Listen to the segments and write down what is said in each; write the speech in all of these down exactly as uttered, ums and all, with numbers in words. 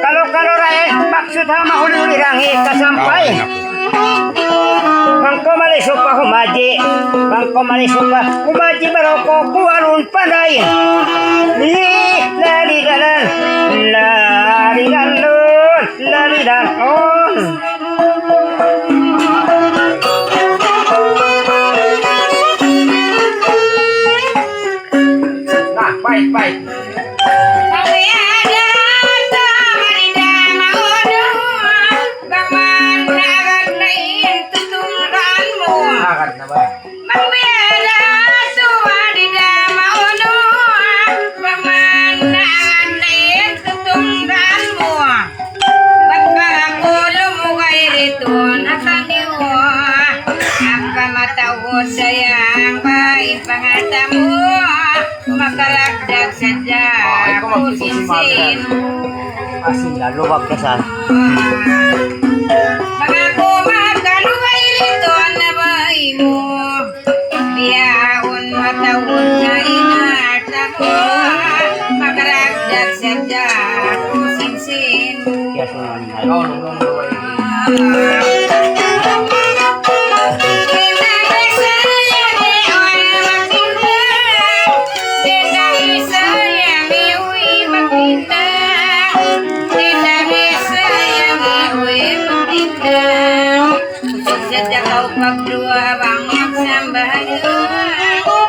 Kalu-kalu ra in maksud ha mahuli-huli ra in kasampay. Bang kaw malisu pa humaji, bang kaw malisu pa humaji, baru kaw kuwarun panday. Ni, lari dalan, lari dalan, lari dalan. Na, pait, pait. Bang biya' da tuud di' da maunu, bang man agad na in tutunggan mu. Agad na ba? Bang biya' da tuud di' da maunu, bang man agad na in tutunggan mu. Bat ba aku lumugay didtu ha kaniyu? Apa mataud sayang ba in pangatamu? Makaragdag sadja aku sinsin. Asin na, lubak ka sa. Bang aku makalugay didtu ha bay mu. Bihaun mataud na in harta ku, makaragdag sadja aku sinsin. Yes, ma'am. Ayaw, nung, nung, nung. Sadja kaw pagduwaa bang magsambahayang,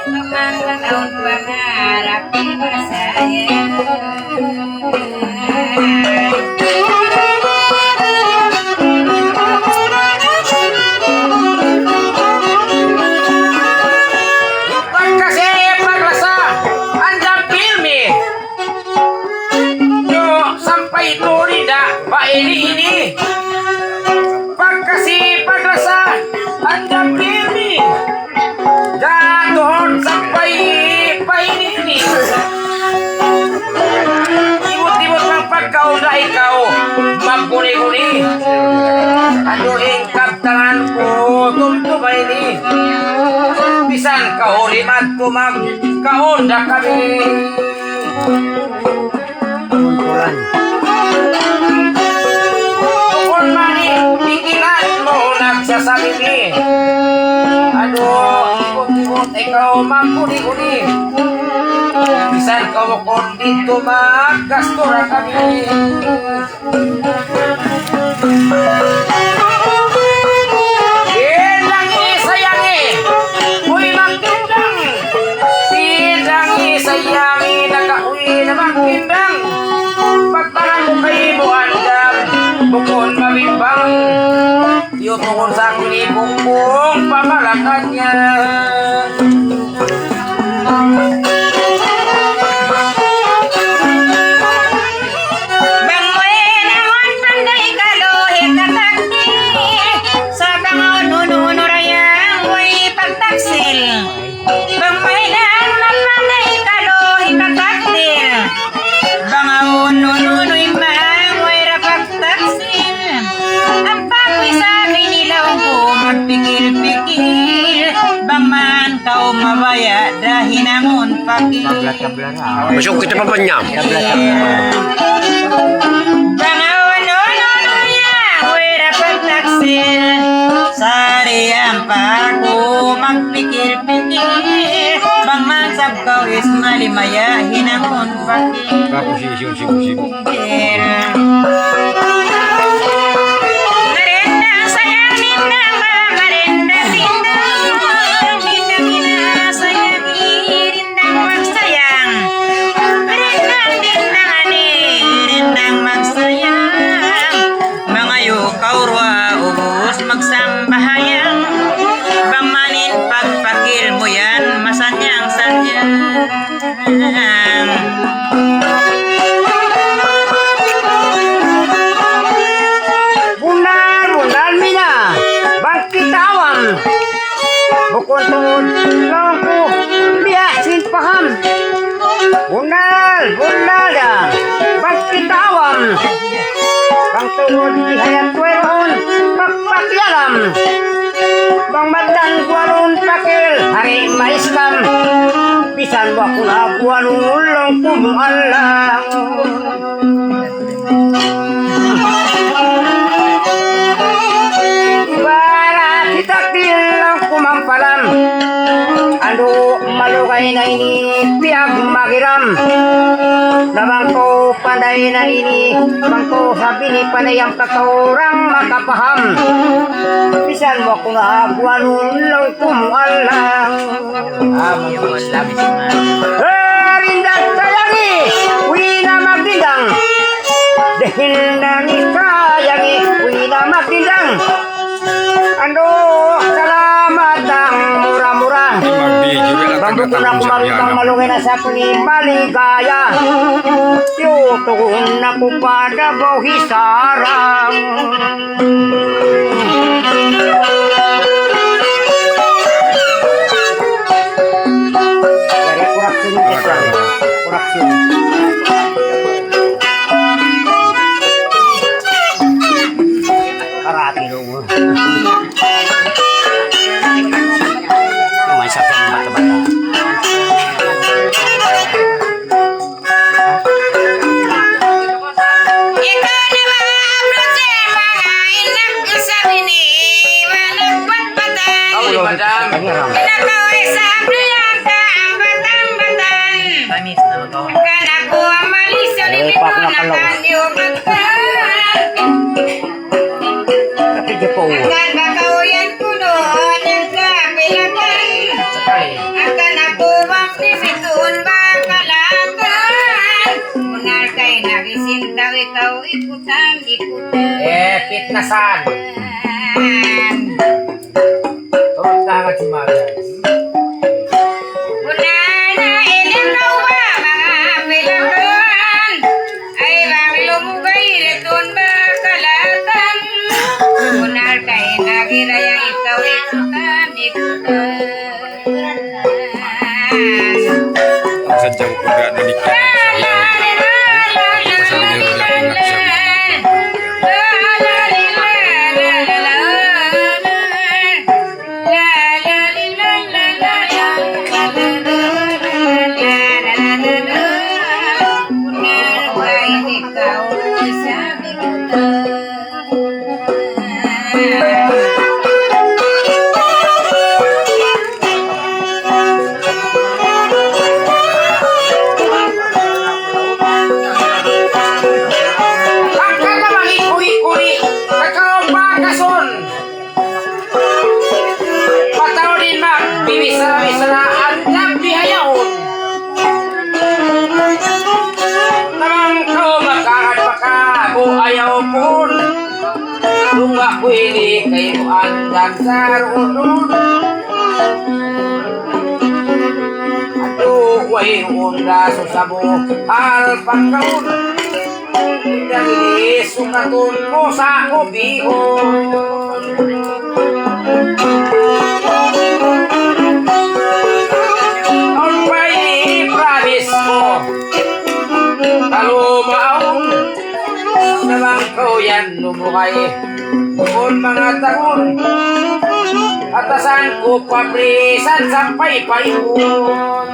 bang mangkataun pangarap di' masayang. Pagkasi paglasa, andam pilmi. Yo, sampay tu di' da, ba ini, ini. Pagkasi paglasa, andam pilmi. Jatuhun sampay pa ini, ini. Imut-imut bang pagkaun da ikaw, magkuni-kuni. Adu in kabtangan ku, tumtuma ini. Bisan kaw di' madtu magkaun da kami. Bukun mani pikilan mu nagsasabi ini. Adu, ikut-ikut ikaw magkuni-kuni. Bisan kaw bukun didtu maggastu da kami. Tindang isayang, uy, magtindang. Tindang isayang, nakauwi na magtindang. Pagparang mu kay mu andam, bukun mabimbang. Iyutukun sa' kini bukbuk pa Malacañang. Bang mu hinangun panday kalu hikatakdil, sa' bang unu-unu ra yan way pagtaksil. Bang mu hinangun panday kalu hikatakdil, bang unu-unu in bang way ra pagtaksil. Ampa ku isab ini laung ku magpikil-pikil, bang man kaw mabaya' da hinangun pakil. Masuk kita pa niya. Bang unu-unu yan way ra pagtaksil. Sari ampa ku magpikil-pikil, bang man sab kaw is malimaya hinangun pakil. Bagus, si, si, si, si. Marindang sayang, nindang ma-, marindang, nindang, nindang ina sayang, nindang magsayang. Marindang, nindang ani, nindang magsayang. Mangayu' kaw duwaa ubus magsambahayang. Bang man in pagpakil mu yan masanyang-sanyang. Bunnal, bunnal mina, bang kita awam. Bukun tuud laung ku biya' sin paham. Bunnal, bunnal da, bang kita awam. Bang tuud di hayat wayruun pagpakialam. Bang mattan guwalun pakil, hari ma-Islam. Bisan wa ku na guwalun laung ku mu Allah. Bara kita kilang kumampalam. Andu' malugay na ini piyagmagiram. Na bang kaw panday na ini, bang kaw sabini panday ampa kaw orang makapaham. Bisan wa ku na guwalun laung ku mu Allah. Amin. Rindat sayangi, wina magdindang. Dihindangi sayangi, wina magdindang. Andu', salamat ang mura-mura. Bang bukun aku marutang malugay na sa kuni maligaya. Yutuhun aku pada bawhi sarang. Yari, corruption itu, corruption. Karate dong. Cuma siapa yang bata-bata? Ikaw na ba, Abdul, sa mga anak sa bini, walang patpatan? Pinakaway sa Abdul ang kaambatan-batan. Kanaku ang mali sa limit ko na kanyumatan. Hangkan ba kaw yan kuno, hangkan kapilakan? Hangkan aku bang pimitun ba kalakan? Munal kay nagisintaw ikaw ikutan, ikutan. Eh, fitnasan. Turun ka agad si Maria. Munal na ini kaw ba, mga pilakan? Ay, bang lumugay ritun ba kalatan? Munal kay nagiraya ikaw ikutan, ikutan. Ang sadyang ugat na mikir. Angkan na mangikuri-kuri, kakaw pakasun. Pataw din magbibisara-bisara, andam bihayaun. Namang kaw makahad makabu ayaw pun. Tunga ku ini kaymu andan sarunun. Aduh, wayruun da susabu hal pangkaun. Dagli sukatun mu sa kubihun. Awn pa ini promise ku. Kalu maun, na bang kaw yan lumugay. Bukun manga taun, atasan ku pabrisan sampay pa ikun.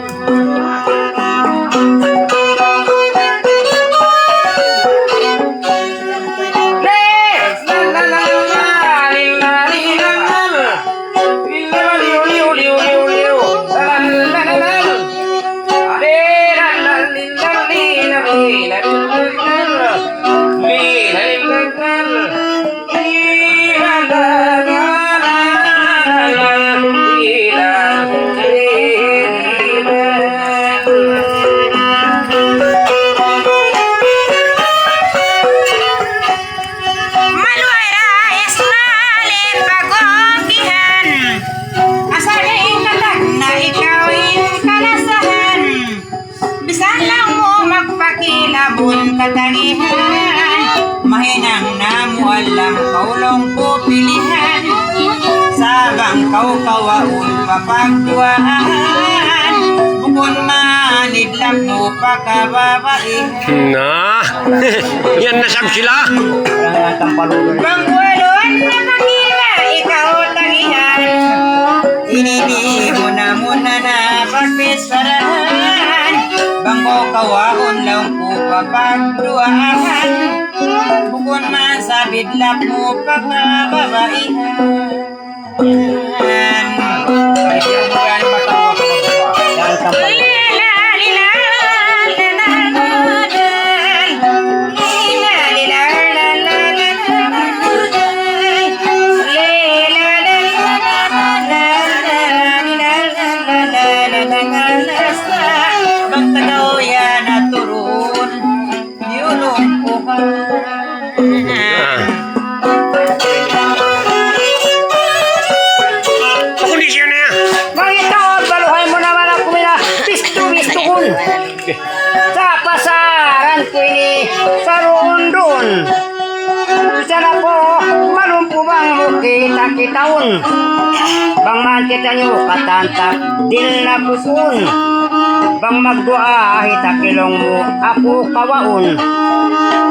Maluhay da ismal in pag'upihan. Asal in katag na ikaw in kalasahan. Bisan laung mu magpakilabun katagihan, mahinang namu' alam kaw laung ku pilihan. Sa' bang kaw kawaun papagduwaan, bukun manidlak mu pa kababaihan. Na, yan na sab sila. Bang waluan na pangila, ikaw tagihan. Ini muna-muna na pagbicharahan, bang kaw kawaun laung ku papagduwaahan, bukun man sa bidlak mu pagkababaihan. Bang tagaw yan at turun, yulung uban. Ah. Pakondisyon na yan. Mangitaw, baluhay mu naman aku mina, bistu-bistukun. Sa pasaran ku ini, saruun-duun. Sa na ku, malumpu bang mu kita-kitaun. Bang man kitaniyu katantak, di' na pusuun. Bang magduwaa hita kilung mu, aku kawaun.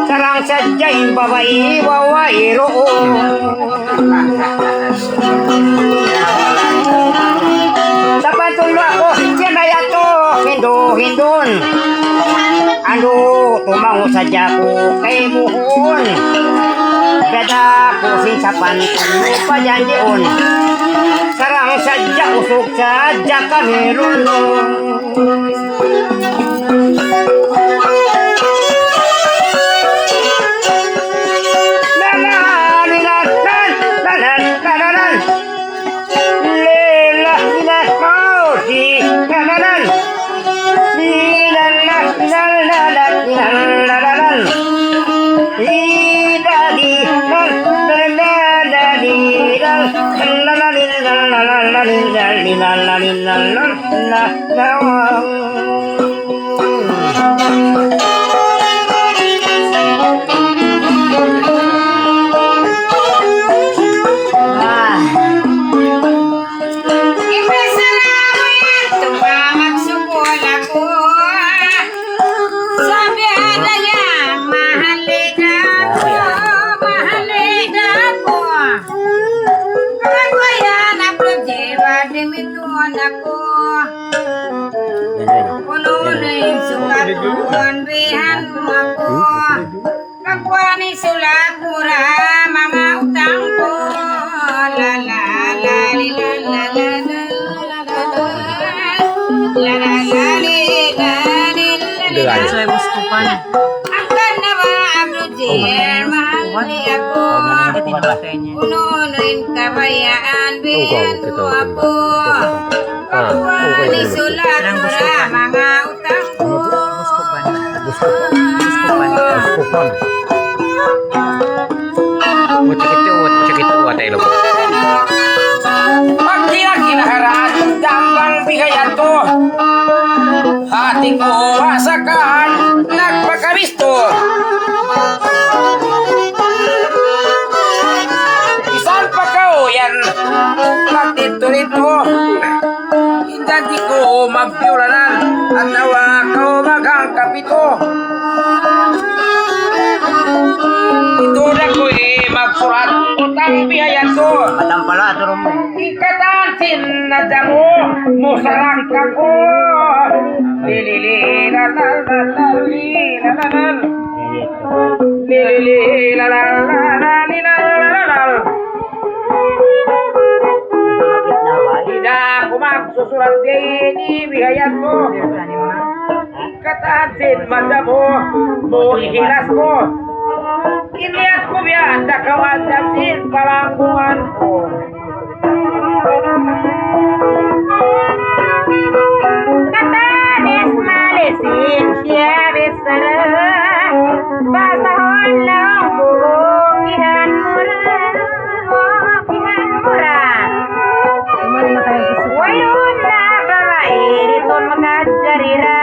Sarang sadja in babai, wawairuun. Sa' pantun aku, siya na yadtu, hindu-hindun. Andu', tumangu' sadja aku kaymuhun. Biyadda aku sin sapantun mu pajanjiun. Sarang sadja usug sadja kami lulun. Ipasalamayan tuud magsukul aku. Sabihan na niya, mahal na aku, mahal na aku. Kaya na problema, dimitun aku. Unu na in sukat mu, bihan mu aku. Pagkuha' in sulat mu ra, manga utang ku. La, la, la, li, la, la, la, la, la, la, la, la, la, la, li, la, li, la, li, la. Hangkan na ba, Abdul Jabbar, mahal na aku. Unu-unu in kabayaan, bihan mu aku. Pagkuha' in sulat mu ra, manga utang ku. Uskupan. Ucak itu, ucak itu, ada ilmu. Pagkira-kira haraat dambang bihayatu. Hati ku asakan nagpakabistu. Bisan pa kaw yan magditu-ditu. Inda di' ku magpiyulanan, atawa kaw maghangkap itu. Itu da ku, eh, magsurat utang bihayatu. Matampala, turun mu. Ikatan sin najamu, musarang kaku. Lilili, la, la, la, la, li, la, la, la. Lilili, la, la, la, la, li, la, la, la, la. Ina ku magsusurat biya' ini bihayat mu. Ikatan sin mata mu, mu ihilas mu. Iniyat ku biya' da kawajan sin palanggungan ku. Katanis malisin siya bichara. Basahun laung mu, bukihan mu ra, bukihan mu ra. Wayruun na babai, ditu makajari ra.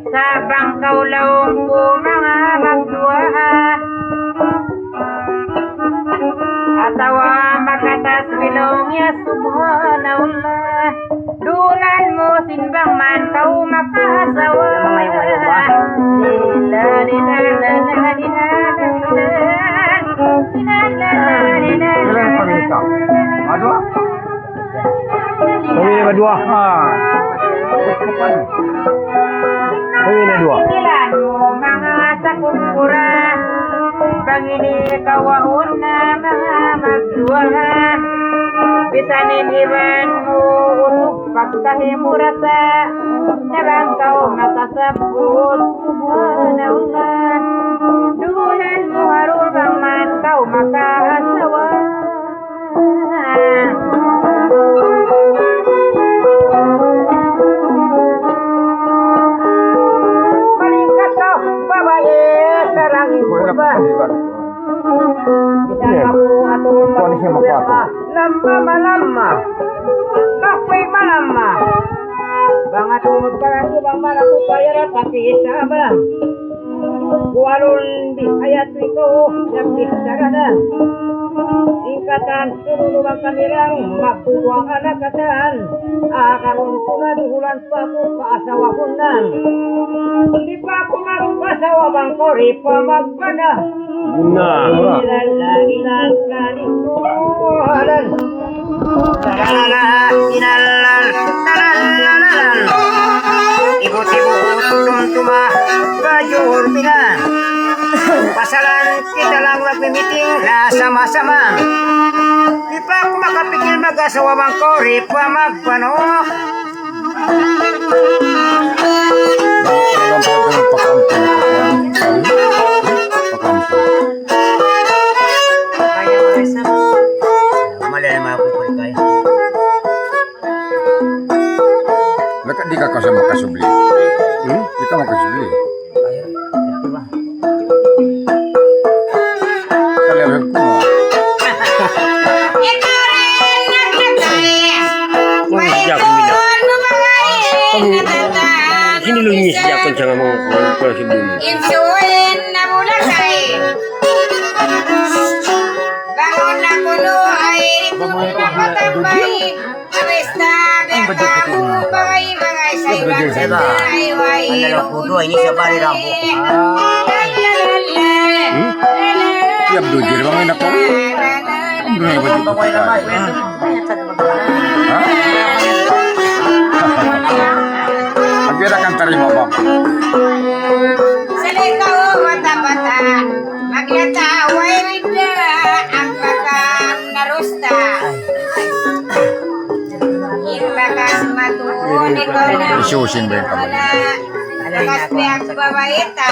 Sa' bang kaw laung ku manga magduwaa. Atawa makatasbih laung niya, Subhanallah. Dulan mu sin bang man kaw makasawa. Lila, lila, lila, lila, lila. Lila, lila, lila, lila. Aduh. Duwa. Ha. Awi na duwa. Ilan mu manga sakupura, bang ini kawaun na manga magduwa. Bisan in iban mu usug pagkahi mu rasa, na bang kaw makasabbut, subhanallah. Duhulan mu harul bang man kaw makaasawa. Malingkat kaw, babai, sarang in purba. Bisan aku atu, kuwan siya mapako. Lamma malamma. Kapoy malamma. Bang atu, bang aku, bang aku, kaya ra pakisaban. Walun bihayat ikaw nagbichara na. In katan sunu bang kami ra magduwa anak katan. Agarun ku na duhulan pa aku kaasawa ku na. Di' pa aku magpasawa bang kaw di' pa magbana. Na. Ilala, ilala, ilala. Talala, inalal, talala. Ibu-ibu tumtuma, bajur bila. Pasalan kita lang magmi-meeting na sama-sama. Di' pa aku makapikil mag-asawa bang kaw di' pa magpano. Mali na manga kumpul kaya. Naka, di' ka kasa makasubli. Hmm? Di' ka makasubli. Kalian ku. Wah, sejak ini dah. Kamu, sini lu ni sejak kencang sama aku, kalau sebelum. Insuin na bulakay. Bangun na kunu ay, bangun na kunu ay. Abista, biya' ka mu bagay-bagay sa iban sa tayo ay. Ano lang po to, ini siya pare lang po. Hmm? Tiap dujir, bang, enak po. Ano na ba dito? Ha? Ang pira kang tarima, bang? Salita o bata-bata, maglata, way rida, ang bata, narusta. In bakas matuun ikaw na. Isusin ba yan kamo? Bakas piyag babaita.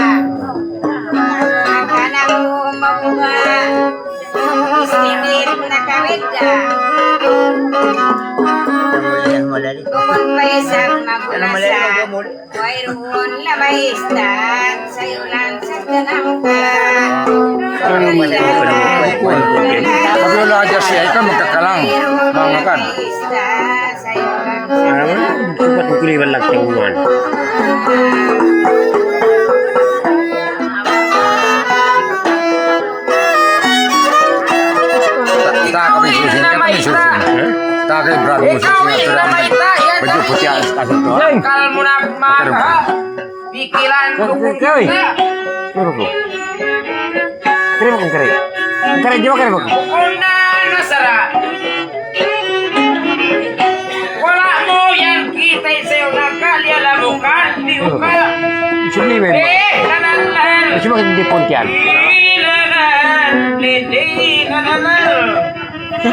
Ang anak mo maunga. Istimit na kawit ka. Kumun pa isang magunasa. Wayruun na maistan, sayulan sa tanangka. Ano man ito? Pag wala dyan siya, ikaw magkakalang. Mangakan. Ano man? Sukat mo kuliwan lang sa uwan. Ta-, ta kami susin, ta kami susin. Ha? Ta kay Brad mo susin, atu lang. Baju puti ang kasut to. Yan. Kal mo na, mata. Pikilan ko kung kari. Kari ba kung kari? Kari, di ba kari ba? Kung na nasara. Wala' mu yan kita' sa'yo na kali, alam mo, kali ka. Siyempre, men. Eh, nananal. Siyempre, hindi puntian. Nananal, hindi nananal. Ha?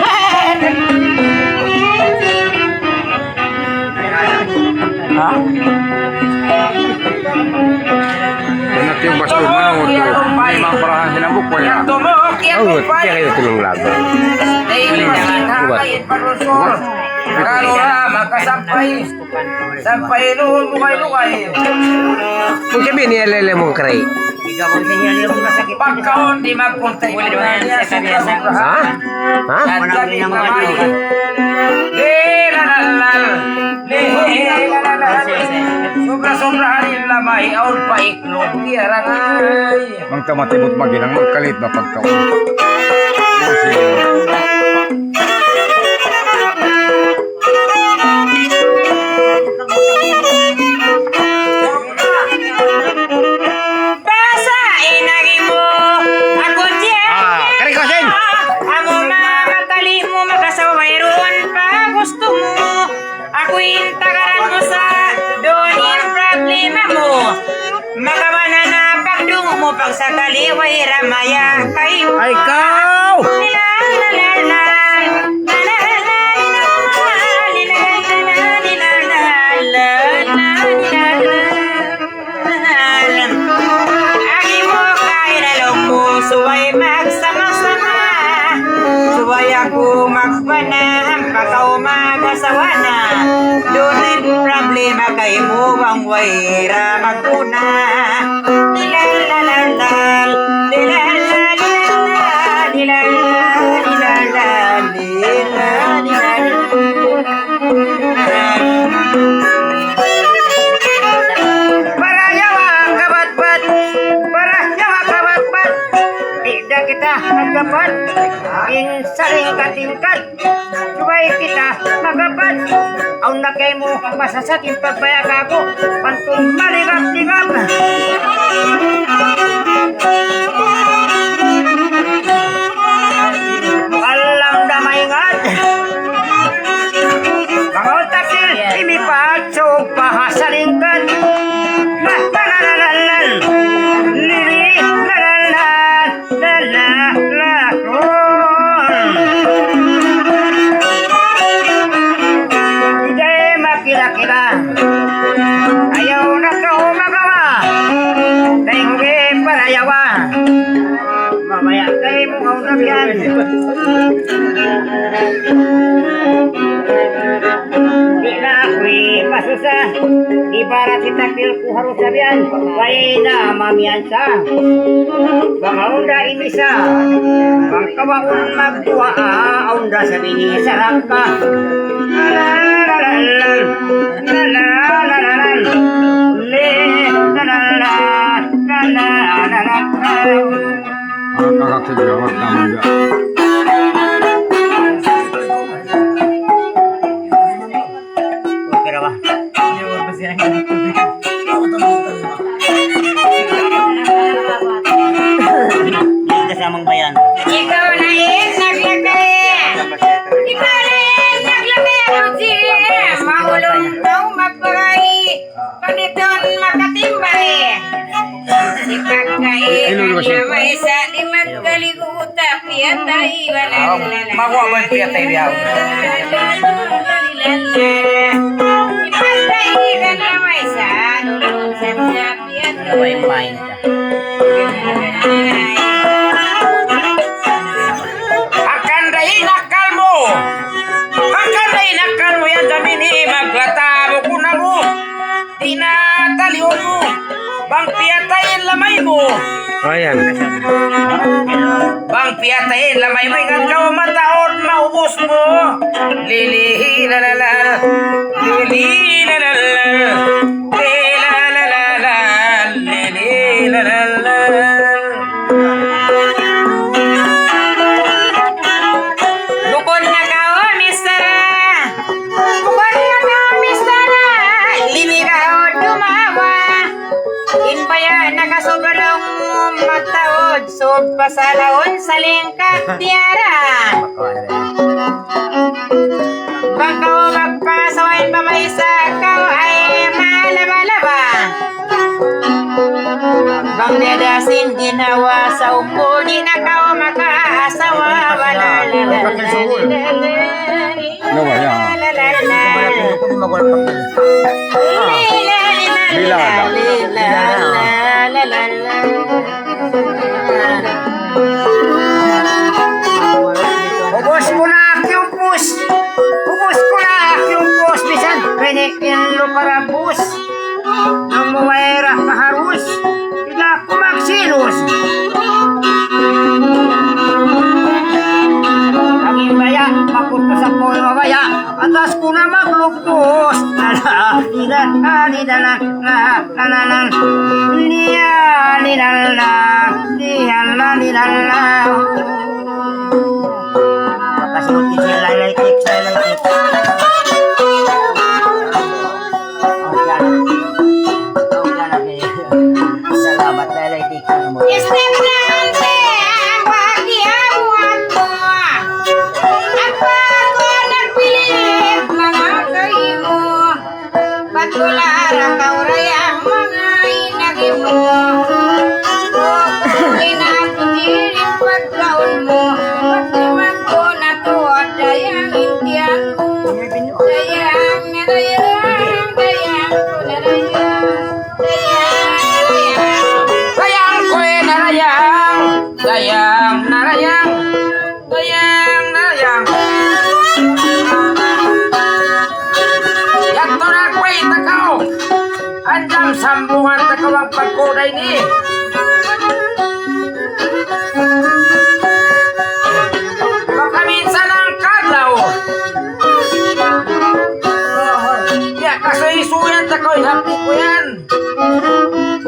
Yan at yung bastos na, o, ito. May mga parahan silang buko, yan. O, kaya kayo tulong laban. Ubat. Ubat. Sampay, sampay, lugay-lugay. Kung kami niyalele mong kray. Pagkaon di magpunta. Ha? Ha? Di, la, la, la. Di, la, la, la. Sobra-sobra hari lamay, awn pa iklog. Di, arangay. Mang tamatibut magilang, magkalit na pagkaon. Basa in agi mu, aku diyan. Ah, kari ko, Sen. Amu ma, matali mu, makasawa, mayroon pa gusto mu. Aku Pagsakali way ra maya kaymu. Ay, ikaw! Agi mu kay lalong mu, subay magsama-sama. Subay aku magpanahan, pagka umaga sawana. Durin problema kaymu bang way ra magpuna. Para nyawa kabatbat, para nyawa kabatbat. Di' da kita nagdapat in saring katingkat. Subay kita magapat. Awn na kaymu masasat in pagbaya' kāku', pantun maligap-ligap. Alam da maingat. Manga utak sin imipat, so pahasalingkat. La, la, la, la, la, la. Lili, la, la, la. La, la, la, kun. Di' da makila-kila. Ayaw na kaw magawa. Dayng hugi parayawa. Mabaya' kaymu awn na biyan. Di' na aku hipasusa. Ibarat hitakdil ku harus sabihan, way na mamiyansa. Bang awn da imisa, bang kawaun magduwaa, awn da sabini sarangka. La, la, la, la, la. Ang kakakit niya, wag naman niya. Pero ba? Kasamang bayan. Ikaw na in naglakay. Ikaw na in naglakay, Abu Jim. Maulung tau magbarai. Panitun makatimbali. Ipagkainan na maysa di' magkaliguta, piyatay, wala. Aw, makuha ba in piyatay diya? Ipagkainan na maysa, lulunsan na piyatay. Way main ka. Hangkan da in akkal mu. Hangkan da in akkal mu yan, jamin hi maglata mu kunamu. Di' na taliun mu, bang piyatay in lamay mu. Ayan. Bang piyatay in lamay mu, ingat kaw mataud maubus mu. Lili la la la, lili la la la, li la la la la, lili la la la. Bukun na kaw, mister. Bukun na kaw, mister. Limigaw dumawa. In baya' nakasubra laung mataud, sub pasalaun salingkat tiyara. Bang kaw magpasawa in babai sa kaw ay malaba-laba. Bang biyada sin ginawa sa umpul, di' na kaw makaasawa. Wala, la, la, la, la, la, la. Nawa, ya. La, la, la, la. Bila ada. La, la, la, la, la. Ubus ku na kiyumpus. Ubus ku na kiyumpus. Bisan pwede in lupa rabus. Nang maway ra kaharus, di' na aku magsilus. Ang imbaya, makupus aku mabaya. Atas ku na maglugtus. Ala, di' na, di' na, na, na, na, na. Niya, di' na, na, di' na, di' na, na. Makasulti siya, laylay tik, laylay tik. Salamat, laylay tik. Step na ante, ang pag-iawat mo. Ang pag-iawat mo. Patulara kaw rayang manga inagi mu. O ini. Baka minsan hangka adlaw. Ya, kasuysuyan ta kaw, hapdi' ku yan.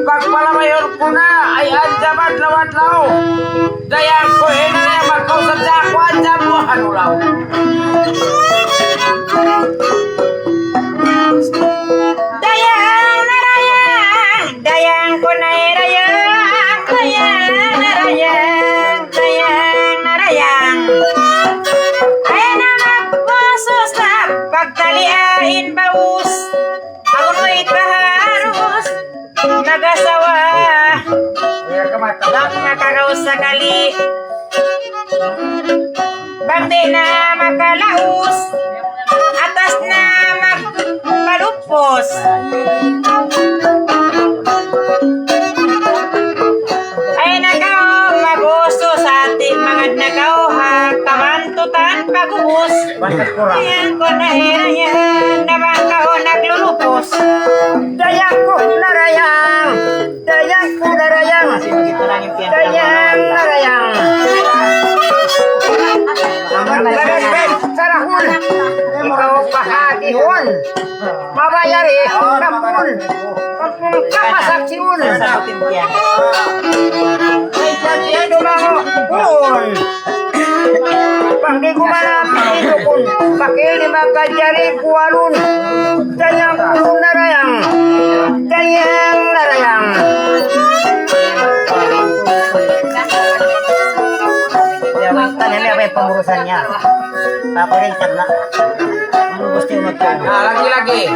Pagpalabayun ku na, ay anjam adlaw-adlaw. Dayahan ku, hinang yan, makausap sa aku, anjam buhan ulaw. Dayang na dayang, dayang ku na dayang, dayang na dayang, dayang na dayang. Ay na magbusus na, pagtaliain baus. Aku mo'y kaharus mag-asawa. Bang nakaraus sakali, bang di' na makalaus, atas na magpalupus. Ay na kaw mag-usus, ati mangad na kaw ha kamantutan pag-uus. Yan ku na hirayan, na bang kaw naglulupus. Dayang ku na dayang, dayang ku na dayang, dayang na dayang. Sarahun, ikaw pahadihun. Mabayari, kapun, kapun kapasaksiun. Dumangun. Pangdi ku malam idukun, pakil di makajari kualun. Dayang ku na dayang, dayang na dayang. Ya, Bang, tanya niya apa yung pangurusan niya. Paparinted na. Ano gusto yung magkano? Ah, lagi-lagi.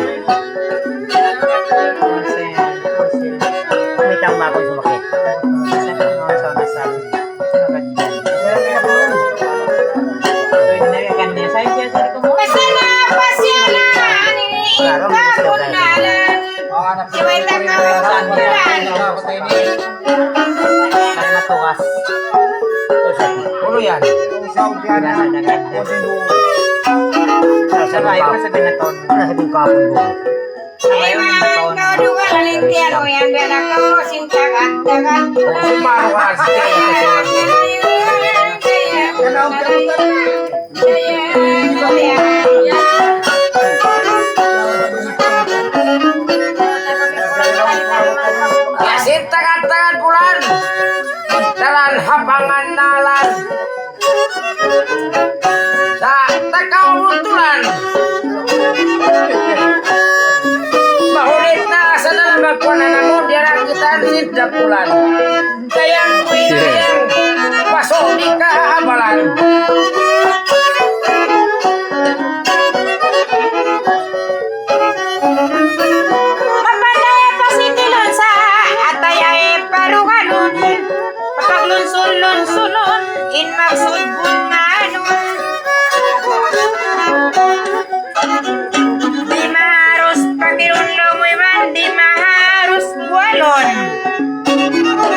May tama ako sumakit. Pasal na, pasal na. Ini kabunalan. Siway na kabunalan. Ay, matuwas. Ulo yan. Sa bayo, sa binaton. Sa bayo, sa binaton. Ay, mga ikaw, duwa, lalintian mo yan, biya na ko, sintagan, tagan. Umawas. Yasin tangan-tangan bulan, dalan hapangan nalan. Sa' takaw buntulan. Mahulit na sa dalam magkuhan na namu', diyara kita sin dapulan. Dayang ku ini dayang, pasu' di kaabalan. Mapanday pa si Tilon sa atay ay paruganun. Paglunsun-lunsunun in maksud bunganun. Di' maharus pagirundung iban di' maharus buwalun.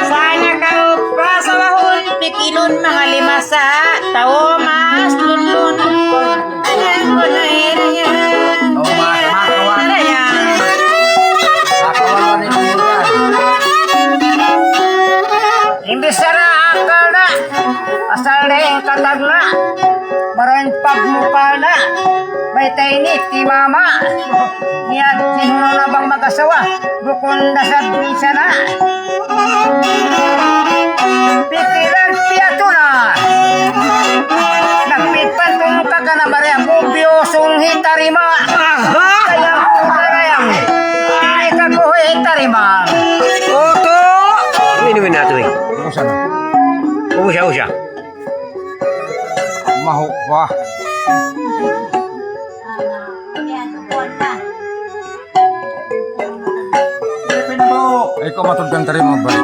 Sa' na kaw pasawahun, pikilun manga lima sa' tau mas lunlun. Ayan, ayan, ayan. Ayan, ayan. Imbis na akal na, asal na in katag na, marain pagmukal na, mayta' ini timama, niya tinuno na bang mag-asawa, bukun na sa bisa na. Pikilan piyatu na. Nagpipantun ka ka na Maria, mubiyusung hitarima. Kaya ko karayang. Hindi ka ko hitarima. Oto! Ini minatu eh. Usa na. Usa, usa. Mahu pa. Ay, ikaw matud kan tari mo ba?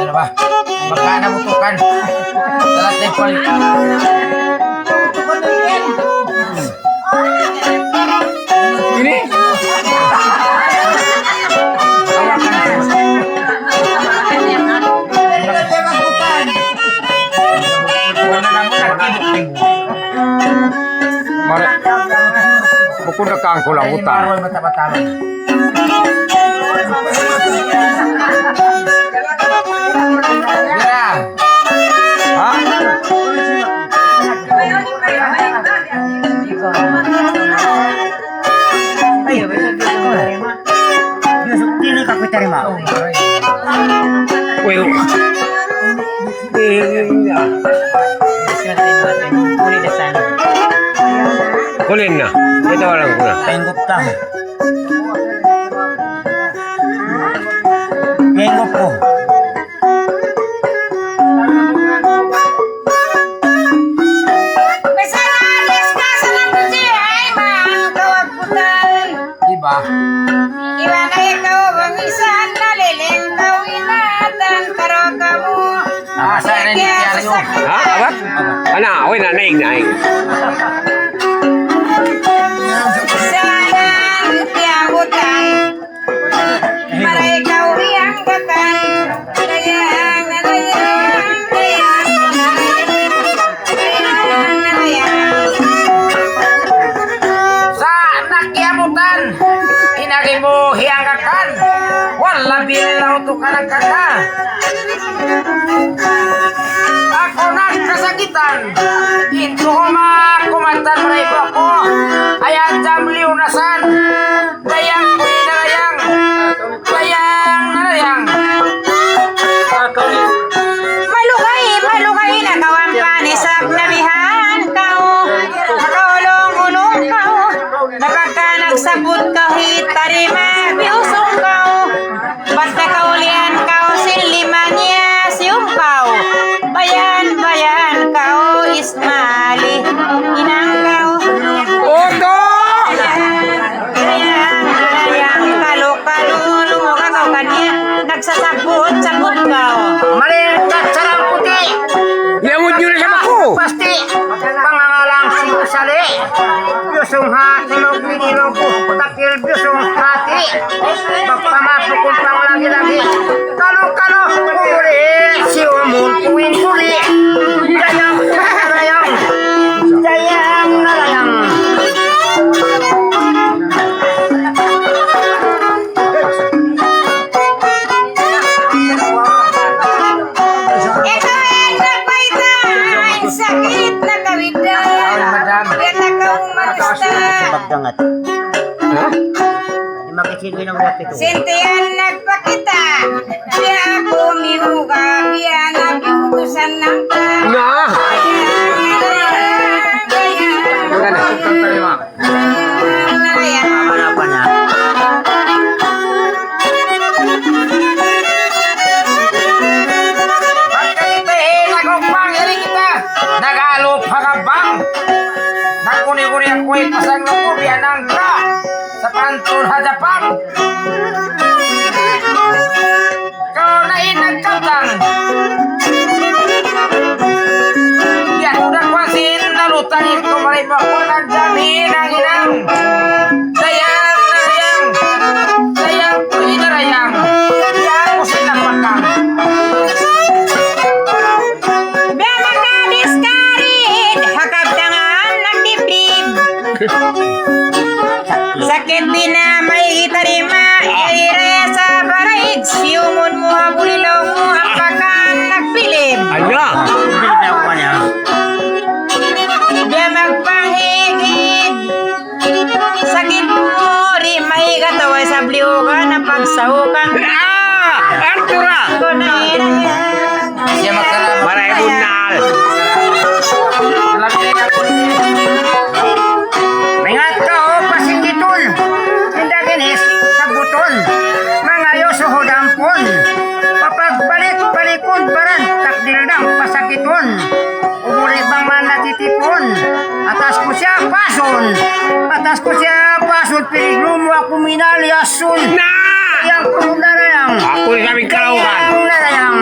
Ano ba? Magkana mo tukan? Dalat na yung palit. Ini. Mari. Kung nakangkulang utang. Mira. Ha? Ay, dili ka kutarima. Well, Kulin na. Ito, walang ko na. Pengkop ka. Pengkop ko. Diba? Iban na ikaw, bang misan nalilingkaw, inatan, taro kamu. Ah, sa' na ni Tiaryo. Ha? Abat? Ana, oy, na, naig, naig. Sa' na ni Tiaryo, tan. Maray kaw iyang katan. Dayang, dayang, dayang. Sa' nakiyabutan, inari mu hiyanggakan, wala' bilaw tu kanagkaka. Aku nagkasakitan, in tuhuma kumatan marayaw aku, ayaw jam liunasan, dayang ku inarayang. Dayang, dayang. Malugay, malugay na kaw ampa ni sab nabihan kaw. Nakaulung-ulung kaw. Na pagka nagsabut kaw, hitarima, biyusung kaw. Bat na kaulian kaw, sin lima niya, siyum kaw. Bayan, bayan kaw, Mali, inang kaw. Oto! Yang, yang kalu-kalu, lumuka kaw kaniya. Nagsasabut-sabut kaw. Malingkat sarang puti. Yawud nyo na sa mako. Pasti, pangangalang si Sali. Yusung hati mo, pinilong ko. Takil yusung hati. Magpamapukul pang lagi-lagi. Kalu-kalu, uli, si umul, kuwing-kuli. Dayang, dayang, dayang, dayang. Ikaw in nagbayta', in sakit nakawidda'. Kaya nakaumarusta. Magdangat. Ha? Di makisilu in waktu itu. Sintiyan nagpakita', biya' aku minuga, biya' nabiutusan nang ka. Na! Biya', biya', biya'. Magana. Apa-apa na. Pagka kita, eh, nagukbang, yari kita. Nagalup ha gabang. Nagkuni-kuni aku, eh, pasang aku, biya' nang ka. Sa' pantun ha Japan. Kaw na in nagkabtang. Yan, udah kwasin na lutang ito, malay mo ako nagdami ng inang. Dayang, dayang, dayang ko inarayang. Yan ko sinapakang. Biya' maka-discourage, ha kabtangan nagdibdib. Sakit di' na maitarima, ira sa baraig, siyumun mu ha bulilaw mu, ampakan nagpilib. Ala! Di' magpanghigid. Sakit mu di' maigataw ay sabliugan ang pagsaukan. Ah! Artura! Kunay na yan. Siya magkarabot. Maray bunnal. Alam niya yung Mingat kaw pa sin Gitul, in daginis sabbutun, mangayu' suhud ampun, papagbalik-balikun baran takdil dang pasakitun, umuli bang man natitipun, atas ku siya pasun, atas ku siya pasun, piligru mu aku minalias. Sun. Na! Yang pun darayang. Aku di kami kalaukan. Yang darayang.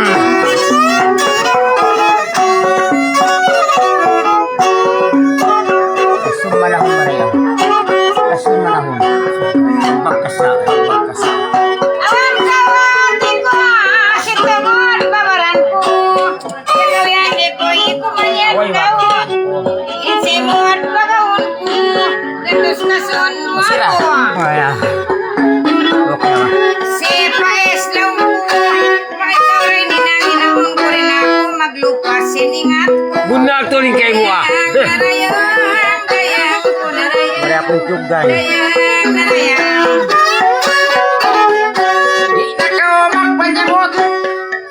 Asun manahun darayang. Asun manahun. Pagkasa, pagkasa. Awan kawan, di ko, ah, situmod, babaran ku. Ikaw yan, ikaw, ikaw man yan, ikaw. Insimod, bagaun ku. Gatus na sun, Dugay. Dayang na dayang. Di' na kaw magpanyabut.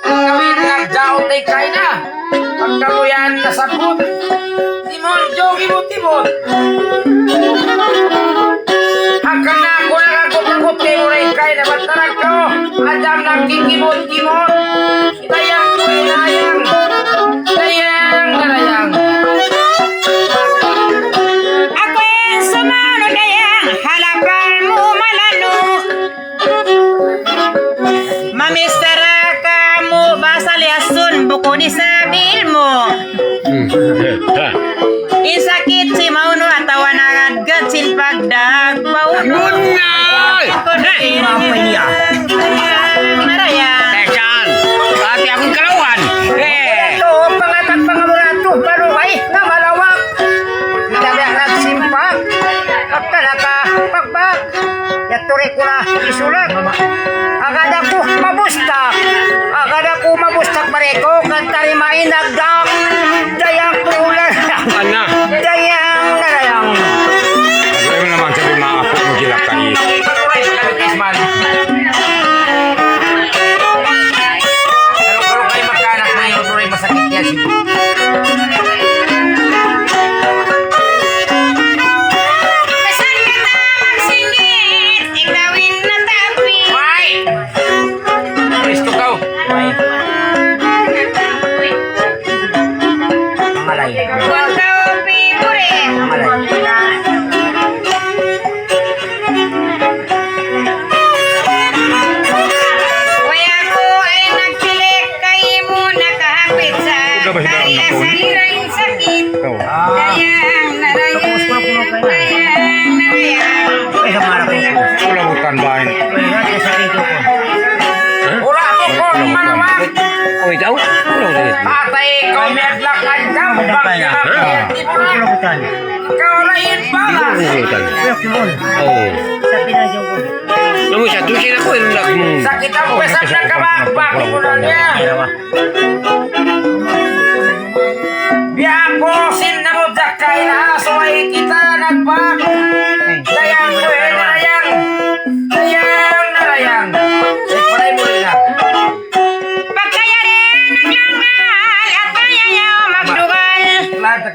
Kami nagdaot kay na. Pagkaluyan na sabut. Timon, jogi mo, timon. Hangkan na aku nakakutakut kay Muray kay na bataran ko. Adam nagkikimot-kimot. Dayang ku dayang, dayang na dayang. Aku in sumunu dayang, ha lapal mu malanu. Mamisara kamu bahasa Liyasun, bukun isab ilmu'. Hmm. In sakit sin maunu atawa nagadgad sin pagdag baunu. Bunnal! Aku na dayang, dayang na dayang. Tekan, hati aku kalawan. Eh. Ito, pangatag pangamuran to, malugay na malawak. Kita na nagsimpak. Pagka nakapagbak. Yadtu di' ku na isulat. Agad aku mabustak. Agad aku mabustak, mari kaw kan tarima in nagdak. Dayang ku na. Ana. Dayang na dayang. Ayaw naman sabi mga apo mo, gila ka, eh. Pero, pero kayo magkaanak na yun, pero masakit yan siguro. Bisan kita magsingit, ikaw in natapi. Why? Gusto ka? Why? Mangalay. Kung ikaw favorite. Mangalay. Way aku ay nagpilik kaymu nakahapit sa kariya sa lirang sakit. Ikaw. Dayang na dayang, dayang na dayang. Ay, sa mara ko. Wala ko kan bahin. Wala ko kan. Wala ko kan. Oh, ikaw? Wala ko kan. Patay ikaw, may adlakan ka. Wala ko kan. Ikaw na in pala. Wala ko kan. Wala ko kan. Oh. Namu' sa tusin aku, irunak mu. Sakit aku, besar na kabakbak, irunak niya. Biya' aku sin namu' dakay na, subay kita nagpak. Dayang ku, eh, dayang. Dayang na dayang. Paray mu na. Pagkayari naglanggal at ayaw magdugal.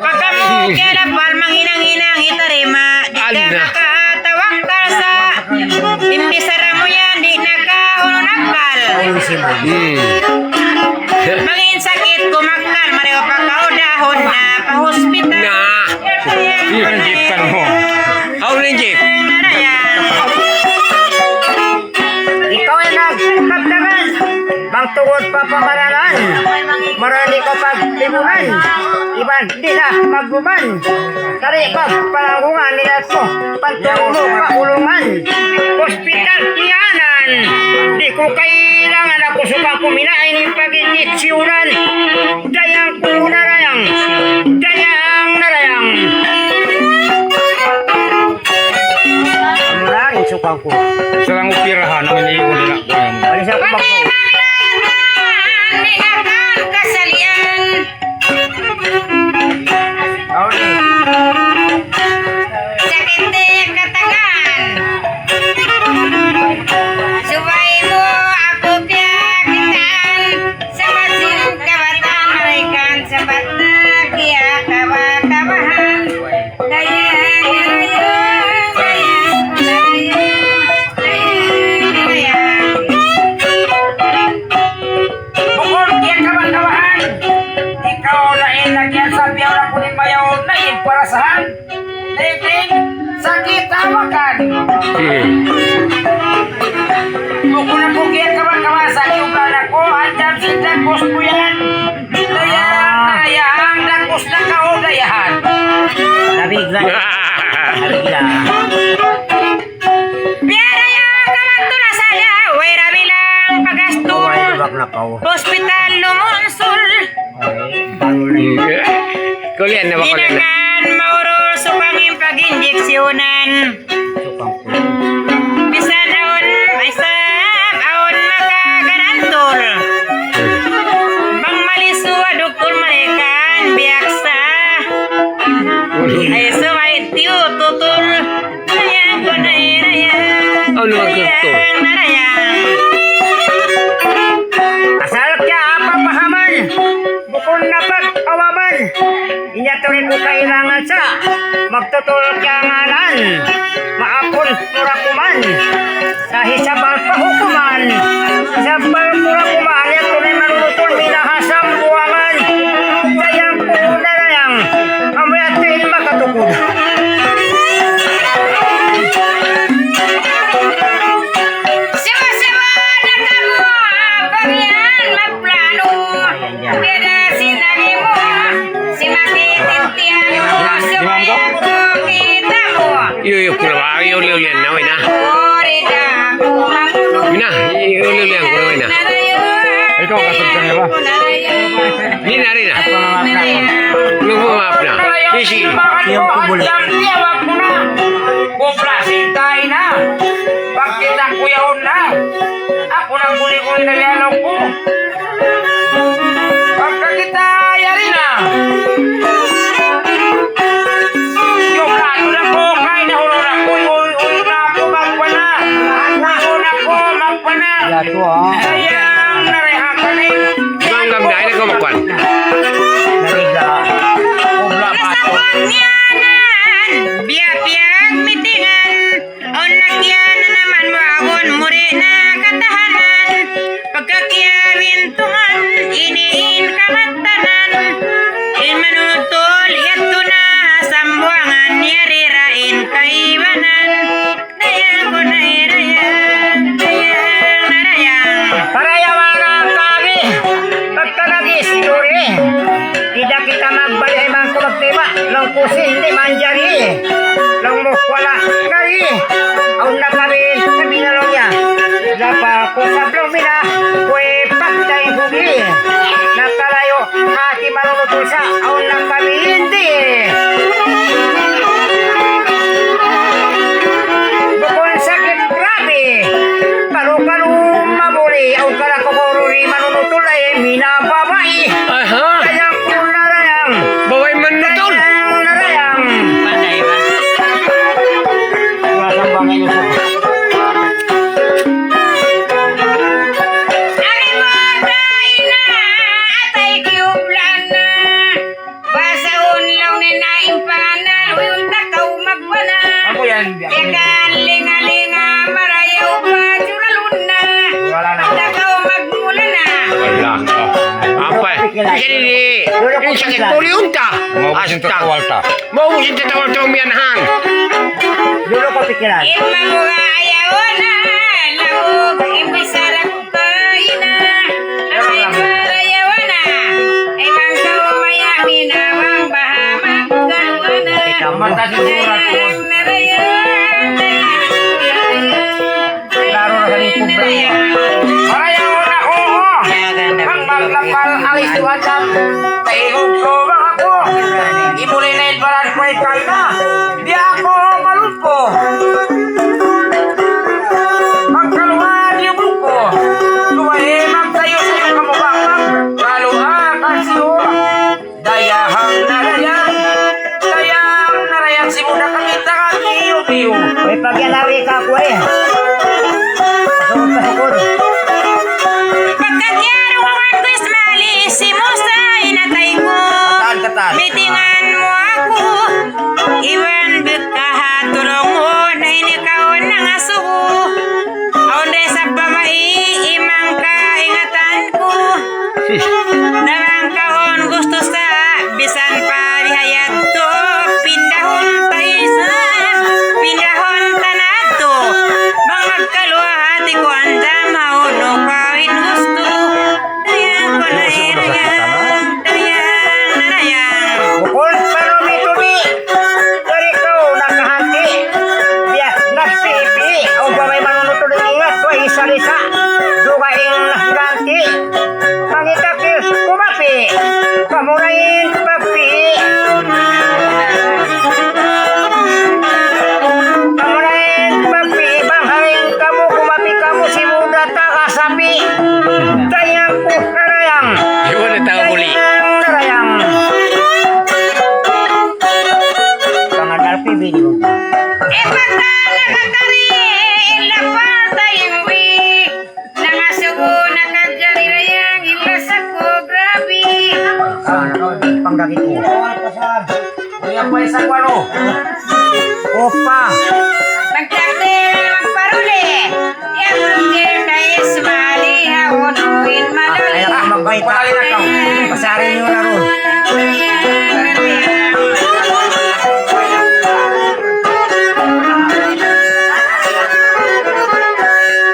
Pagka mu kiyalapal, manghinang-hinang hitarima. Di' ka makatawakkal sa imbisara mu yan, di' na ka unun akkal. Hmm. Mangin sakit kumakkal, marayaw pa kaw dahun na pa hospital. Na. Yun, gitan mo. How legit? Ikaw in nagkabtangan, bang tungud pa pamaranan, marani ka pagtibunan, iban di' na magbuman. Kari pagpalangungan nila to, pantulungan, paulungan. Hospital kiyanan, di' ku kailangan aku suka kumina ini pag-injeksyonan. Dayang ku na dayang. Dayang na dayang. Mura in suka ku. Sarang upirahan, amin iuli na. Wala siya kumagpo. Pati maglangan, di' na kan kasalian. Sakit di' katagaan. Subay mu aku piyakitaan. Sabat sin kabatan, marayaw kan sabat na kiyakawa-kawahan. Dayang, dayang, dayang, dayang, dayang. Bukun kiyakawa-kawahan. Ikaw na in lagi yan sa biyaw na kuning mayaw na in parasahan. Dating sakit hawakan. Hmm. Bukun aku kiyakawa-kawa sa iyugan aku, andam sin dagos ku yan. Dayang, dayang, dagos na kaugayahan. Nabigla. Nabigla. Biya' da ya, kamatula sadja, way da bilang pagastul. Way, wag na pa, oh. Hospital lumunsul. Ay, baru na. Hmm. Kulian na ba, kulian na? Di' na kan maurul sukang in pag-injeksyonan. Sukang. Bisan awn, ay sab, awn makagarantul. Bang malisu, duktul marayaw kan biyaksa. Ay, subay tiyu tutul. Asal kiyaapapahaman, bukun na pag-awaman. Inya tuud ku kailangan sa magtutul kiyangānan. Maapun mura kuman sa hisabal pahukuman. Hisabal mura kuman, yadtu na in manutul mi na ha Sambuwangan. Dayang ku na dayang, amu yadtu in makatukud. Siwa-siwa na kamu, bang yan magplano. Bida sin lagi mu, si makitintihan mu, si maya ku kita mu. Iyo, iyo, kura ba? Iyo, iyo, iyo, na, na. Ori da ku mangunu. Mina, iyo, iyo, iyo, kura ba na? Ikaw, kasunod ka niya ba? Rina, Rina. Nung maaf na. Sisi. Siyam ku buli. Siyam ku buli. Kubra sintay na. Pagkita' ku yaun na. Aku nang guli-guli na liyalaw ku. Pagkakita' yari na. Yung lalo na ku, kay nahulog na ku, uy, uy, na ku, magpana. Uy, na ku, magpana. Yadtu, ha? Sayang na rin ang kanay. Bang gam na, ini ko magkuhan. Nariga. Kubra pa to. Nasapat niya na. Biya'-biya' mitingan. Awn na kiyan na naman mu agun muri na katahanan. Pagka kiyawintungan, ini in kamattanan. In manutul, yadtu na Sambuwangan, yari ra in kaibanan. Dayang ku na dayang, dayang na dayang. Parayawan kami, pagka nag-isturi. Di' da kita magbaya' iban ku magtima', laung ku sin di' manjari. Laung mu wala' kari. Awn na kami sa binalong niya. Lapa ku sa blong mina, kuwi pagday hugi. Nakalayo' hati manunutul sa, awn na kami hindi. Bukun sakit grabe. Kalu-kalu mabuli, awn kala kukuru di' manunutul ay mina babai. Aha. Dayang ku na dayang. Babai manunutul. Dayang na dayang. Pandai ba? Wala kang bangay nyo po. Ari mo, dai na, atay kiyublan na. Basa unlaw ni naim panal, uyun takaw magwana. Ako yan, di ako yan. Yakan linga-linga, marayaw pa, juralun na. Wala na. Takaw magmula na. Wala. Ampay. Bisa di, di. Ini sakit puli unta. Maubus in tatawal ta. Maubus in tatawal ta, umiyan han. Dulo ko pikilan. Imam wa ayaw na, lahu, imbisarak Kaina, ay para yawana, ay bang kaw maya minawang baha magkaluana. Dayang naraya, dayang naraya. Marayaw na, oo. Bang maglapal alis tu atam, taihog ko bang aku. Imuli na in baran ko ikay na. Di' aku malumpo. Magkaluha di' buko. Luway magsayu-sayu kamu bang magkaluha kasiyu. Dayahang na dayang, dayang na dayang si muda kami taga tiyu-tiyu. Uy, pagyalawi ka aku, eh. Pasukod, pasukod. Pagka kiyaruwawan ku Ismail, si Musa, ina Sa kuwan, o. Opa. Magtakdir, magparuli. Yan ang Jim Dais, mali, ha, unuin, madali. Ay, ako, magbayta. Pasari niyu na ron.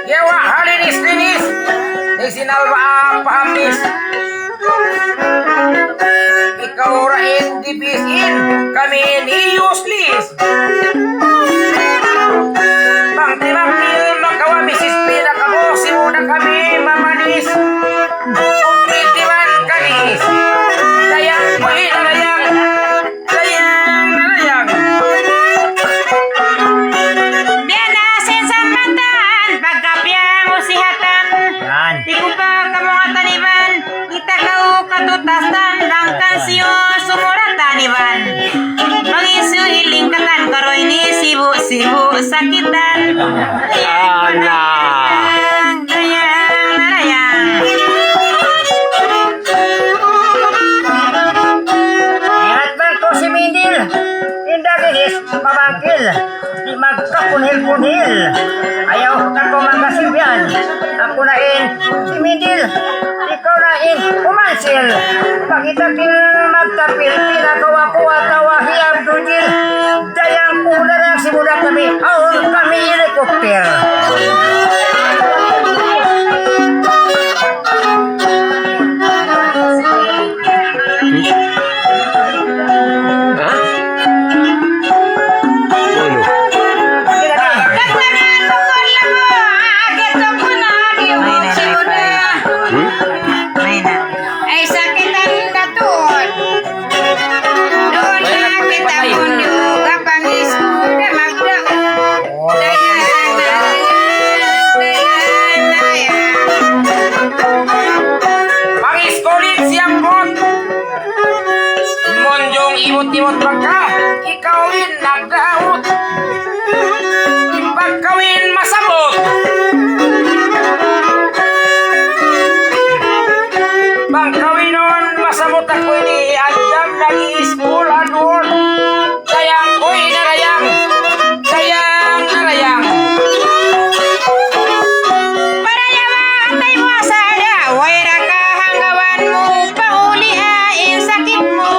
Yawa, halinis-linis. Ni sinalba ang pahamis. Ikaw ra in dipisin, kami ini useless. Bang tinapil makawa misis pina kamu, simu na kami mamanis. Kumpliti man kami. Dayang ko inarayang. Dayang, dayang. Biya' na sin sambatan, pagkapiya mu sihatan. Yan. Di' ku pa kamu nga taniban, kita kau katutastan, bangkan siyu sumuratan iban. Mangisu hiling katan, karuy ini sibu-sibu sakitan. Ala. Dayang, dayang, dayang. Ingat man ku si Mindil, indaginis mabangkil, di' magkapunhil-punhil. Ayaw na ku magkasibyan. Aku na in si Mindil, ikaw na in umansil. Pagkita kin magtapil, pinakawa-kuwa tawa hi Abdul Jil. Dayang ku na lang si Budak kami, awn kami helicopter. Ha? Unu? Hmm? Ay, sakitan na tuud. Duun na kita munjung, kapangisku na magdaug. Dayan, dayan, dayan, dayan. Pangisku ulit siyang bot. Munjung imut-imut magka, ikaw in nagdaut. Pagkawin masabut. Pagkawinun masabut aku ini, andam lagi iskul adun. Dayang, uy, narayang. Dayang, narayang. Parayawa, atay mu asada, way ra kahanggawan mu, pauli ha in sakit mu.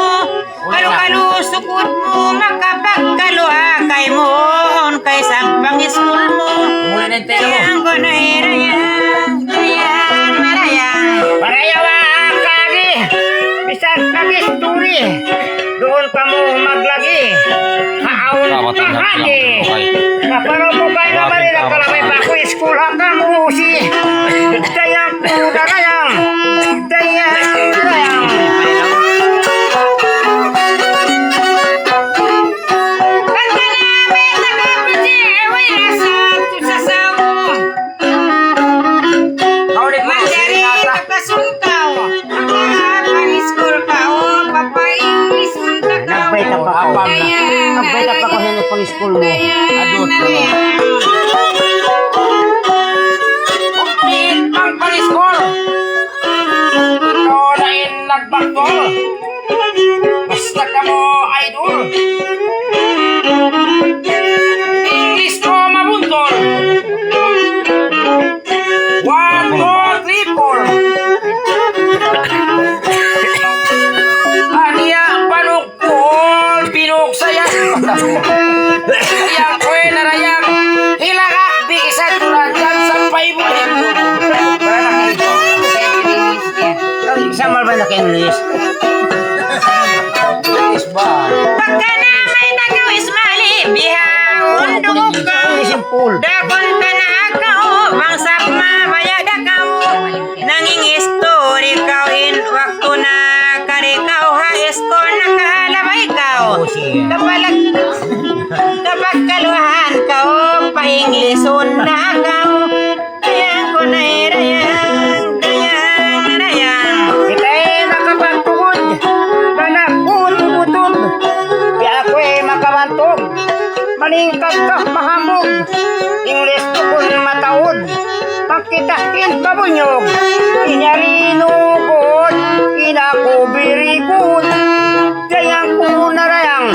Kalu-kalu sukut mu, makapagkalu ha kaymu, kaysa pangiskul mu. Mula na in tayo. Dayang ko na irayang, dayang, narayang. Parayawa kagi, bisan kagi turi. Duun kamu maglagi. Haawn kahati. Kaparo mu kay na bari na kalabay pa aku iskul ha kamu si. Dayang ku, dayang. Dayang, dayang. Pagka na may nagpapatiyaway na sa tusasaw. Manjari makasuntaw. Pag-iskul kaw, papa-English unta kaw. Nagbayta pa kaw. Nagbayta pa kaw, hindi pang-iskul mu. Adut. Pag-iskul. Ikaw na in nagbaktol. Basta kamu idol. English ko mabuntul. One, two, three, four. Aniya panukul, pinuksayan. Dayang ku narayang. Hilakak, bikisan turan, yan sampay bulan. Samal ba naka-English? English ba? Pagka na may tagawis mali, bihaun dugug kaw. Simple. Dakun tana kaw, bang sap mabaya' da kaw. Nangingistori kaw in waktu na kari kaw ha iskul nakalabay kaw. Oh, sige. Kapalag-, kapagkaluhan kaw, pa-Englishun na kaw. Dayang ku na irayang, dayang, dayang. Kitay makapagtugud, anak ku tubutub. Di' aku makabantug. Malingkat ka mahamug. English tukun mataud. Pagkita' in mabunyug. Inyari nukut, in aku birikut. Dayang ku narayang.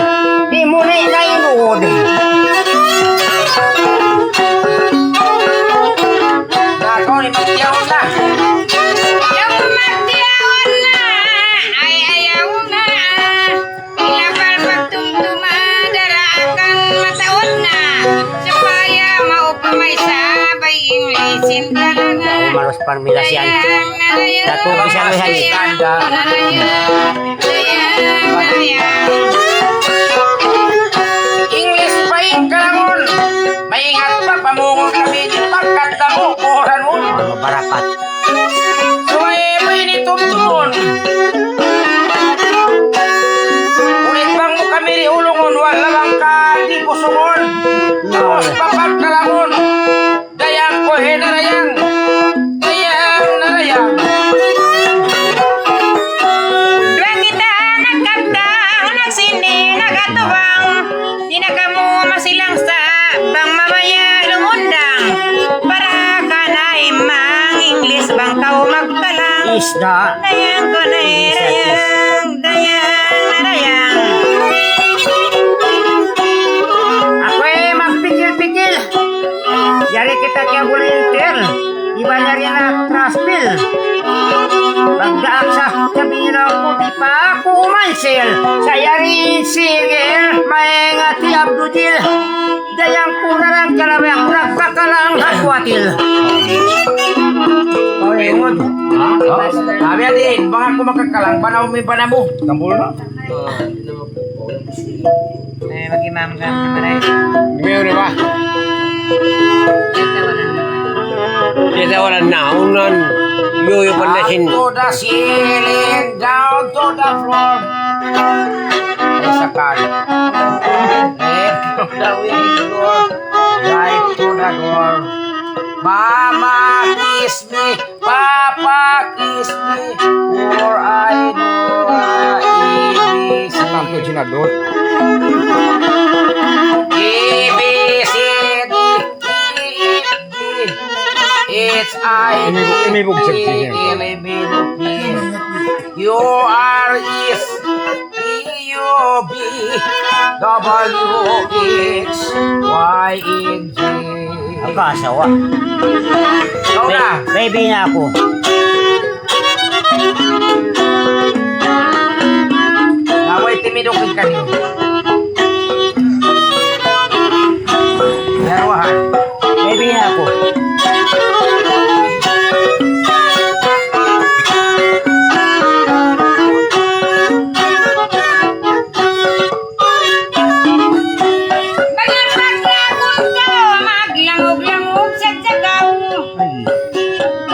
Maros parmilasian. Satu bisa melihat. English pa in kalangun. Maingat pa pamungul kami di pagkat damo kuran mo. Mabarakat. Subay pa ini tumtumun. Ulit bang mu kami di ulungun, wala bang ka di kusungun. Tapos papagkalangun. Dayang ku, he, narayang. Dayang, narayang. Duwa kita nagkabtang, nagsindi, nagatubang. Di' na kamu masilang sa bang mamaya lumundang. Para ka na imang English bang kaw magkalang. Isda. Dayang ku na, narayang, dayang, narayang. Aku, eh, magpikil-pikil. Yari kita kiyabulintir, iban yari na traspil. Pagdaak sa kabilaw ku, di' pa aku umansil. Sa' yari sigil, maingat hi Abdudil. Dayang ku na lang kalabang, nagkakalang ha kuwatil. Pawingon. Ha? Oh, sabi adi, bang aku makakalang, panaw mi panamu. Tambul na. Eh, mag-imam ka, maray. Meron ba? Kita wala na, unan. Yoyo pa na sin. Up to the ceiling, down to the floor. Isa ka. Left to the window, right to the door. Mama kiss me, Papa kiss me, for I know a A B C. Saan ka ginadot? A B C D E F G H I J K L M N O P Q R S T U V W X Y and Z. Ako, asawa. Ikaw na. Ba-, baby na ako. Naway timidok ka niyo. Yaruhan. Baby na ako. Manga bakla kunta, maglangug-langug sa tagaw.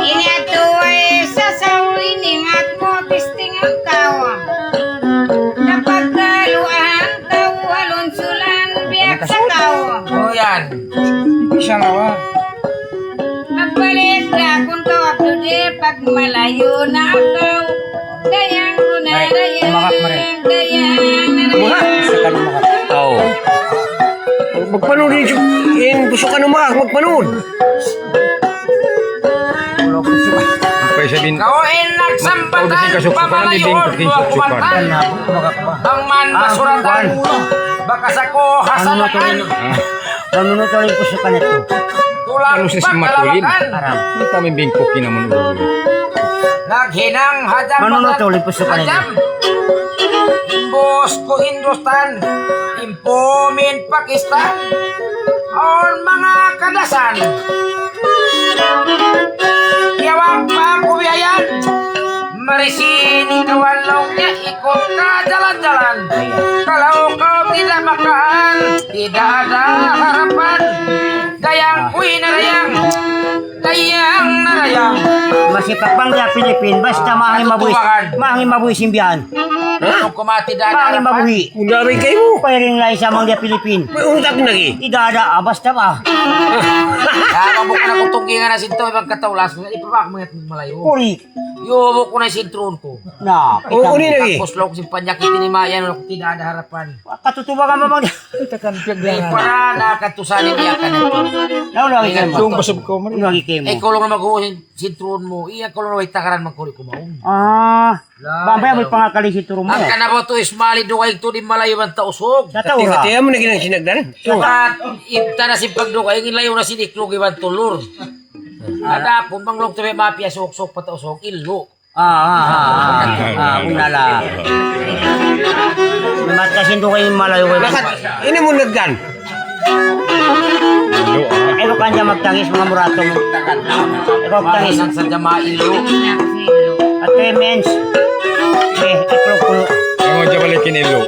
Ini atu ay sasaw, iningat mu, pisting ang kaw. Napagkaluan kaw, alunsulan, biyak sa kaw. O yan. Isa na wa. Magbalik na kung tawag today, pag malayo na ako. Dayang ko na, ay, dayang, umakat mo rin. Dayang na, dayang. Muna. Sa kanya umakat. Oo. Magpanood rin siya. Yan, gusto ka na umakat, magpanood. Ang pwede sabihin, kawain nagsambatan, pag kasi kasuksukan, pamalayo, hindi ko kinusuksukan. Ang man, ah, basuratan, kuwan. Baka sa ko, ano na to, hasalatan. Ano na to, yung kusukan ito? Tulak, ano sa simatulin? Aram. Ang tamang bingkok, kinamon ulo. Naghinang hajam. Ano na to, yung kusukan ito? Hajam. Boss ko, Hindustan. Impumin Pakistan. Awn manga kadasan. Yawag pa kubiyayan. Marisin ikaw ang laung niya, ikut ka jalan-jalan. Kalau kau tidak makan, tidak ada harapan. Dayang kuy na dayang. Dayang na dayang. Masi pa bang diya Pilipin, basta, ah, mahi mabuhi, matutuwakan. Mahi mabuhi simbihan. Ha? Ano kumati daan harapan? Mahi mabuhi. Kung dami kayo. Pairing lai sa mang diya Pilipin. May utak lagi. Idada, ah, basta ba? Tama mo ka na kung tunggingan na sinto, ibang kataulas, ipabak mo yung malayo. Uri. Yo, mo ko na sintron ko. Na, oo, kita mo. Uni lagi. Tapos lang ko si panyakit ni Mayan, wala ko tidak ada harapan. Katutuwa ka, mamang. Ito kan piyagdangan. Di para na katusanin niya ka na. Nauna lagi kayo. Tung pasab ko, man. Nauna lagi kayo mo. Eh, ikaw lang na mag-uusig, sintron mo. Iya, ikaw lang na may takaran, magkuri kumaon. Ah. Bang ba, may pangakali si turun mo. Ang kanabaw to is mali, dugaing to, di' malayu' man Tausug. Sa Taura. Kati-kati, amo na ginang sinagdan. Sa ta-, ibta na si pagdugaing, layu' na siniklog iban tulur. Ada pun bang log to may mapia suksok pa Tausug, ilo. Ah, ah, ah, ah. Ah, kung nala. Matasin dugaing malayu'. Bakat, ini mo nagdan. Ilo, ah. Ikaw kanya magtangis, manga murato. Ikaw magtangis. Sa jama ilu. Ate Mens. Eh, iklog ko. Ang mga jabalikin ilu.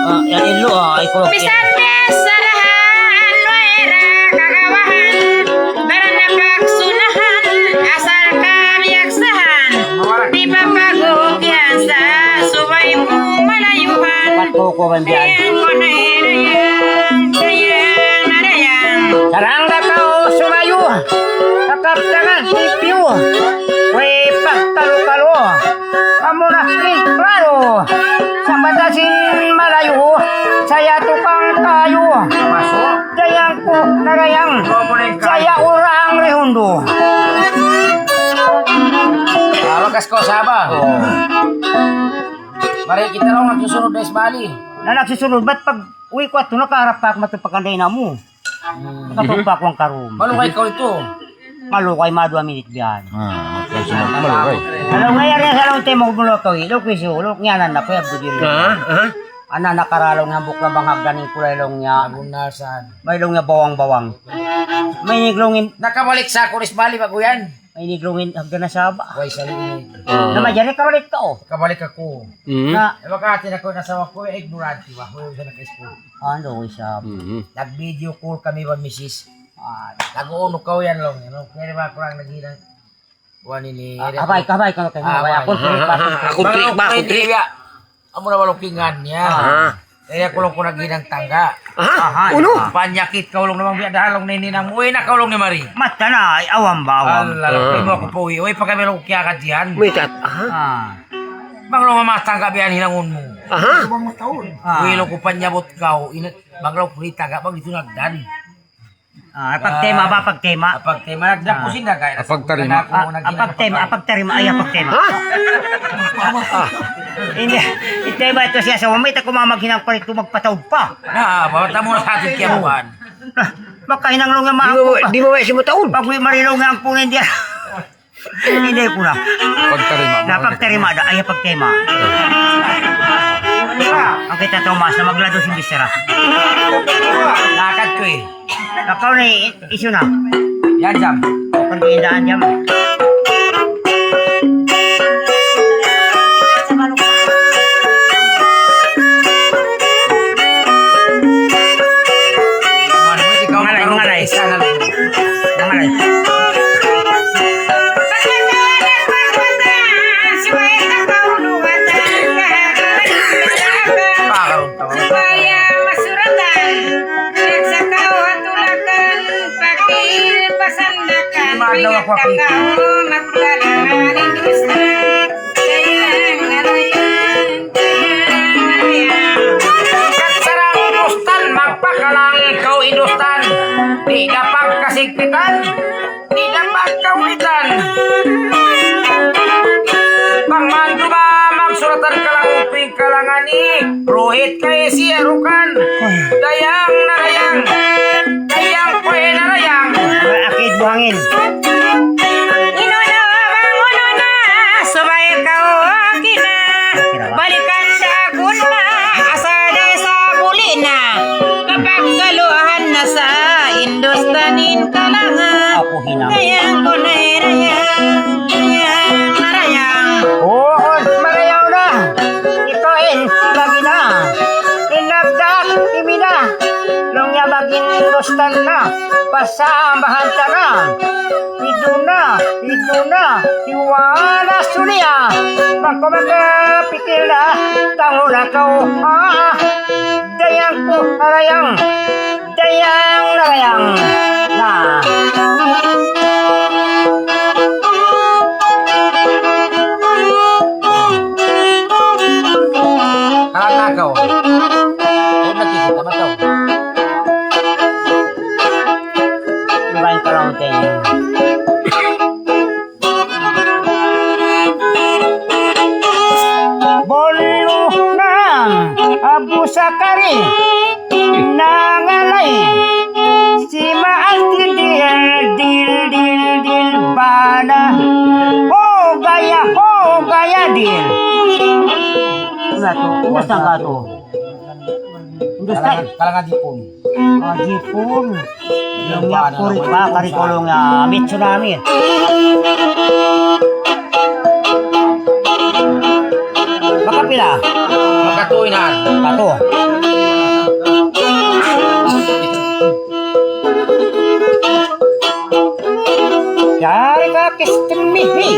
Ah, yan ilu, ah, iklog. Bisan biya' sarahan, way ra kagawahan. Baran na pagsunahan, asal kabiyaksahan. Di pa pagugihan sa subay mu malayuhan. Pat ko ko ban biyan. Dayang ko na dayang, dayang na dayang. Sarang da tau sumayu, kakaptangan tipiu, way pagkalu-kalu. Amu na in klaro, sa mata sin malayu, saya tukang kayu. Dayang ku na dayang, saya urang Rihundu. Ah, bakas kaw Sabah. Oh. Mari kita laung nagsusunod da isbali. Na nagsusunod, bat pag-uwi ku atu nakaharap pa aku matu pa kan dayang namu'. Hmm. Nakatupa aku ang karum. Malugay kaw itu. Malugay, manga duwa minit biyan. Ah, okay, sunod. Malugay. Alam nga yan, yan, alam tayo, magbulo kaw, eh. Luk, isu, luk, ngiyanan na, Kuya Abdul yun. Ah, ah. Ana, nakaralaw nga bukla bang hagdan in kulay laung niya. Agun na, saan? May laung niya bawang-bawang. May niglungin. Nakabalik sa kuris bali, bago yan. Ay, niglungin, hagdan na Sabah. Way, sali. Ah. Na, majari kabalik ka, oh. Kabalik aku. Mm. Na, eh, baka atin aku, nasawa ku, eh, ignorante ba? Way, way sa nag-school. Ano, way sa Mhm. Nag-video call kami, ba, misis. Ah, nag-uunok kaw yan, laung, you know? Kaya ba, kurang naghinang. Kuha ni ni Ah, Eric. Abay, abay, ka, ka, Ah, abay, abay. Ako, trip, ako, trip. Ako, trip, ako, trip. Amu na walau kingan niya. Ah. Kaya kulong ko naghinang tangga. Ah, Aha, unu? Panyakit kaw laung naman biya' dahalong na ini nang uwi na kaw laung ni Mari. Mata na, ay, awan ba, awan? Allah, Ah. Laung, imo ako pa uwi. Uwi pa kami laung kiyakat yan. May tat-, ah. Ah. Bang laung mamatangga biya' hinangun mu. Aha. Ah. Uwi laung ko panyabot kaw. Ina-, bang laung ko ni tangga, bang dito nagdan. Ah, pagtema ba, pagtema? Ah, pagtema. Ah. Nagdapusin na, kaya. Ah, pagtarima. Nagdapusin na, Ah, ah, pagtema, ah, pagtarima. Ay, ah, pagtema. Ha? Ah. Hindi. Itema ito siya sa wamit ako mamaghinang pa rito magpataud pa. Na, bawat mo na sa atin kaya buwan. Makahinang laung nga Di mo, maapo pa. Di mo, si mataud. Pag-uwi marilaw nga ang pungan diyan. Hindi ko na. Pagtarima. Na pagtarima da, ay pagtema. Ang kita Tomas na maglado si Bisera. Lakad ko eh. Nakaw na i-, isu na. Yan, jam. Open ko yung daan, jam. Mangalay, mangalay. Mangalay. Supaya masuratan, piyagsa kaw ha tulakan, pakil pasandakan, Lima adlaw aku, mayta' kaw magdala ha Hindustan. Sayang na sayang, sayang na sayang. Kat sarang Hindustan, magpakalang kaw Hindustan. Di' na pagkasigpitan. Di' na pagkawitan. Bang mandu ba magsuratan kalang tuwing kalangan ni Rohit kay siya rukan. Dayang na dayang. Dayang kuy na dayang. Akid buhangin. Inu na bang unu na, subay kaw akina. Balikan da guna, asal da sa buli na. Kapag kaluhan na sa Hindustan in kalangan. Apu hinang. Dayang ko na dayang, dayang na dayang. Oo, marayaw na. Ikaw in, lagi na. Inabdak, imina. Laung niya magin Hindustan na. Pasambahan ta na. Idu na, idu na. Iwala suliya. Bang kaw magpikil na. Tangu na kaw. Ah, dayang ko, dayang. Dayang na dayang na. Kalang na kaw. Huwag nakikita ba kaw? Diba yung kalang tingin? Bolu na Abu Sakari nangalay si Maas dil, dil, dil, dil, bana. Ho gaya, ho gaya dil. Ano to? Kumusta ka to? Kumusta? Kalangan, kalangan Jipun. Ah, Jipun. Yung yakuri pa, karikulong, ah, Mitsunami. Makapila? Makatuy na. Katu. Yari ka kistimihi.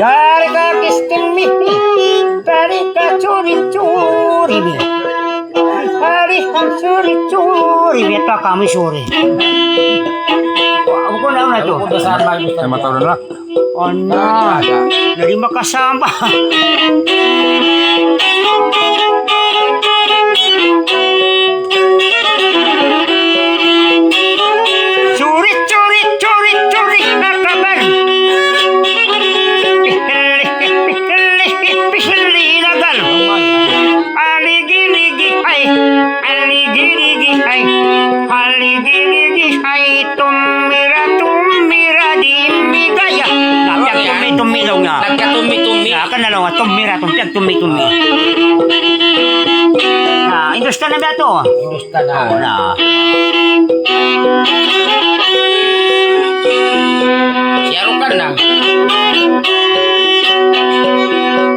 Yari ka kistimihi. Yari ka churi churi mi. Hari, hari, suri, suri, biyata kami suri. Wa, aku na, na to. Ay, mataw na. Ano? Jadi makasama. Suri, suri, suri, suri, nakaban. Pihili, pihili, pihili, nagal. Aligi-ligi, ay. Aligi-ligi, ay. Aligi-ligi, ay. Tumira, tumira, di migaya. Na, piyag tumi-tumi daw niya. Piyag tumi-tumi. Na, kan na lang, tumira, tum-, piyag tumi-tumi. Na, Hindustani ba to? Hindustani. Oo na. Siyarukan na.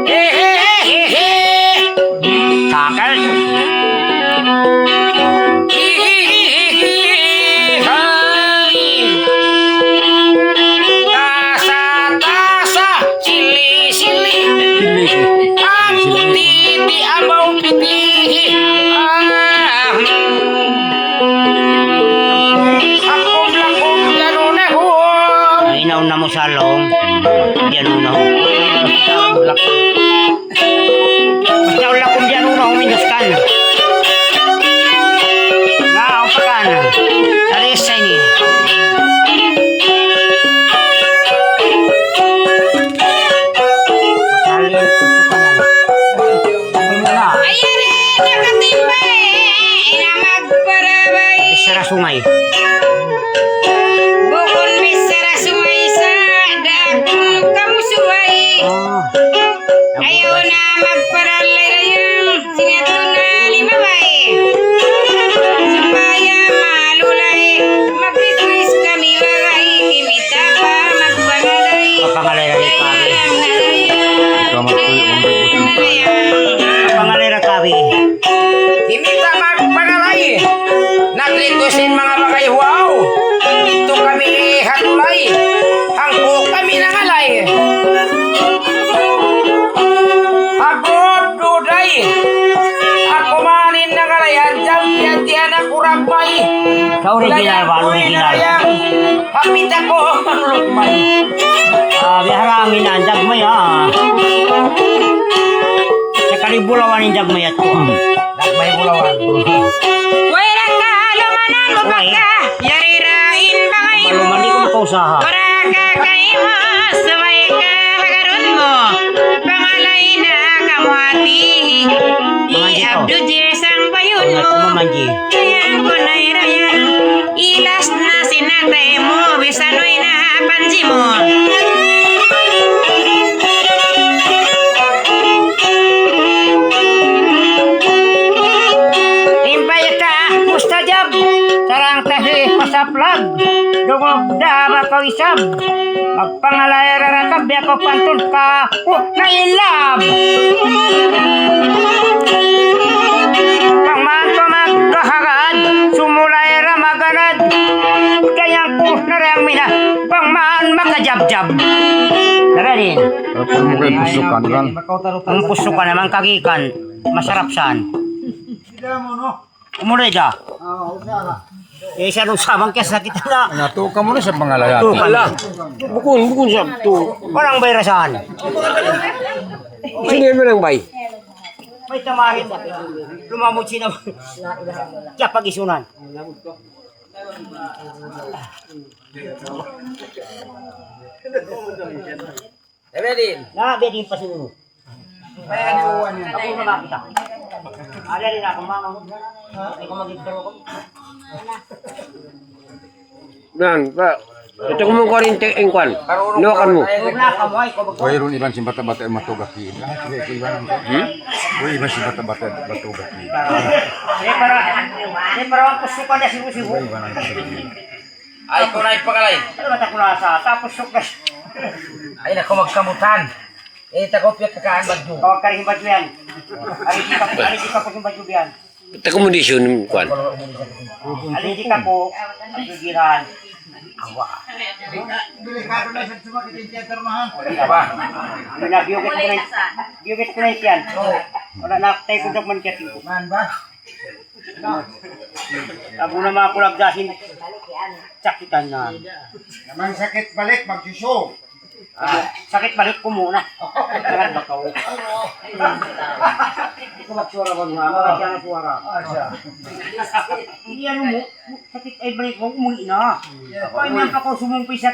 He, he, he, he, he. Kakal. Hi, hi, hi, hi, hi, hi. Tasa, tasa, sili, sili. Sili. Ampu titi, amau piti. Ah. Akum lakum janunahum. Ay, nauna mu salong. Janunahum. Basta ulah kum diyan una, huminus kan. Na, upakan. Dari sini. Ayari, nakatimba, eh, ina magparabay. Bichara sungay. Bukun bichara sungay sa, dakun kamu subay. Oh. Ayaw na magparalay-rayang, sinatun na limabay. Supaya malulay, mag-request kami wagay, kimita pa magpangalay. Papangalay-alay pa. Dayang na dayang, dayang na dayang. Papangalay ra kami. Kimita magpangalay. Nag-request in manga bagay, wow. Dito kami hatulay. Hangko kami nangalay. Agod duday. Aku man in nangalay, anjang tiyan-tiyan aku ragbay. Sa original ba? Original. Hapit aku, manglukmay. Ah, biya' hangin na, anjag may, ah. Sakali bulawan in jagmayat ku. Nagmay bulawan. Way raka, lumanan mu baka, yari ra in bangay mu. Maluman di' ku makausaha. Wara ka kaimas, way ka hagarun mu. Pangalay na kamu hati. Hi Abdul Jir sang payun mu. Manji. Dayang ku na dayang. Ilas na sin atay mu, bisan way na panji mu. Timpay ta mustajab, sarang tahi pasaplag, dungug da ba kaw isab. Magpangalay ra ra kaw, biya' kaw pantun ka. Oh, na in love. Bang man kaw magkahagad, sumulay ra maganad. Kaya ku na rin mina, bang man makajabjab. Tara din. Pero kung mukha yung pusukan, kan? Ang pusukan naman kagikan, masarap saan? Umulay da. Eh, siya nung sabang kaya sakit na. Natukan mu na sa pangalayan. Natukan. Ala, bukun, bukun sa tu. Walang bayrasan. Sino yung walang bay? May tamarin. Lumamot sila. Kaya pag-isunan. Debe din. Na, debe din pa sila. Ako na makita. Ada rin ako, mama mo. Ako mag-intro ko. Nan, pa. Ito ku mung kuwarenta in kuwan. Luwakan mu. Wayruun iban sin bata'-bata' matugak ini. Sige, sige, iban. Hmm? Way iban sin bata'-bata' matugak ini. Ini para, ini para ang pusukan na sibu-sibu. Way iban ang sibu. Ay, ikaw na ipakalay. Ano ba tayo nasa? Tapos sukas. Ay, naku, magkamutan. Eh, tayo piyak kakaan badyo. Kawag ka rin badyo yan. Ari di ka, ari di ka po yung badyo yan. Tayo kumunisyon, kuwan. Ari di ka po, badyo diran. Awa. Delikado na sa sumakit yung theater, mahal. Di ba? Ano na, biyugit ko na, biyugit ko na yan. Wala na, tayo kung dagman kaya tingko. Man ba? Abu na mga kulagdasin. Sakitan na. Naman sakit balik, magsuso. Ah, sakit balik ku muna. Sangat bakaw. Ikaw magsuwara ba nga? Magkasya na suwara. Hindi ano mo, sakit ay balik mo, umuwi na. Kaya niyan pa ko sumumpi sa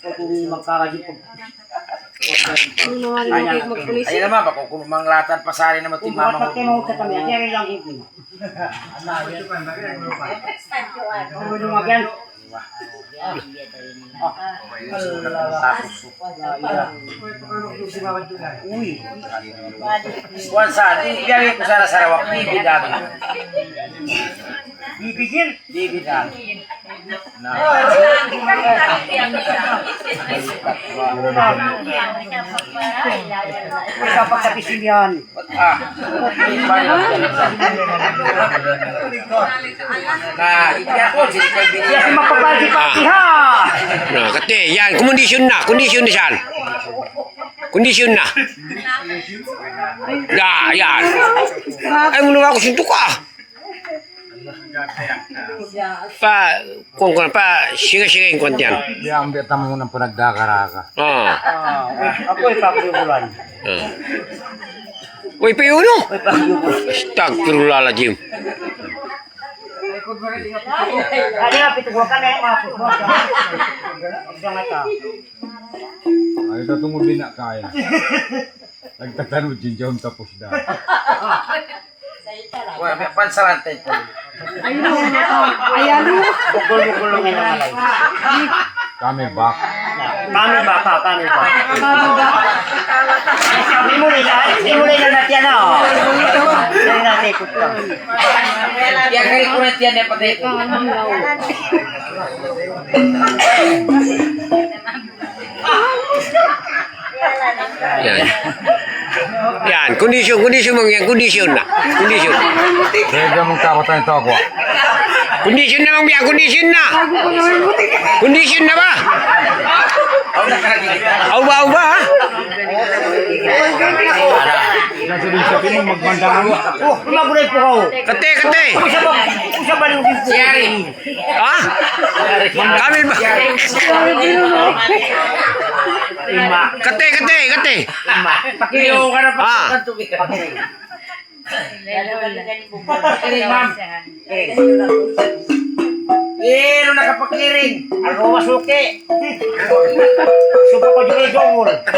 Kung magkakagipag. Ay, ay naman, baka kung manglatan pasari naman ti mama mo. Kung magkakagipag, kaya rin lang ito. Ang lumagyan. Uy. Kuwan sa, di, biyahe ku sa Sarawak, bibi dami. Bibi din? Bibi dami. Na. Uy, sa pagkapisil yan. Ah. Na, iya ko, sila ko bini- Iya, si mapapaldi pa, Ah. iha. Na, kati, yan, kumundisyon na, kundisyon na siyan. Kundisyon na. Ya, yan. Ay, muna ako suntuk ah. Pa, kung, kung, pa, siga-siga in kuwan tiyan. Di, ambil tamu ng panagdakaraga. Ah. Ah, ako ay pakiulan. Ah. Uy, piyuno! Ay pakiulan. Astagfirullahaladzim. Ano nga, pito ko ka na yung mga puso. Isang ata. Ay, katungod din na kaya. Nagtatanod din dyan, tapos na. Wala, may pansalan tayo po. Ayun, ayun. Bukul-bukul lang yan ang alay. Kami ba? Kami ba ka? Kami ba? Kami ba? Hindi mo rin, hindi mo rin na natin, oh. Hindi natin ikot ka. Yan, kaya ko natin yan, eh, patay ko. Yan. Yan. Kundisyon, kundisyon, mangyan, kundisyon na. Kundisyon. Pwede mong tapatan ito ako. Kundisyon na, mangyan, kundisyon na. Kundisyon na ba? Aw ba, aw ba, ha? Nasa din sa Pinoy, magmandang. Oh, maguloy po ako. Kate, kate. Usa ba, usa ba yung Siyari. Ha? Kami ba? Ima. Kate, kate, kate. Ima. Pakiyo ka na pa Ah. sa kanto, eh. Pakiring, ma'am. Eh, ano nakapakiring? Ako masuki. Suka ko dyan, Jongol.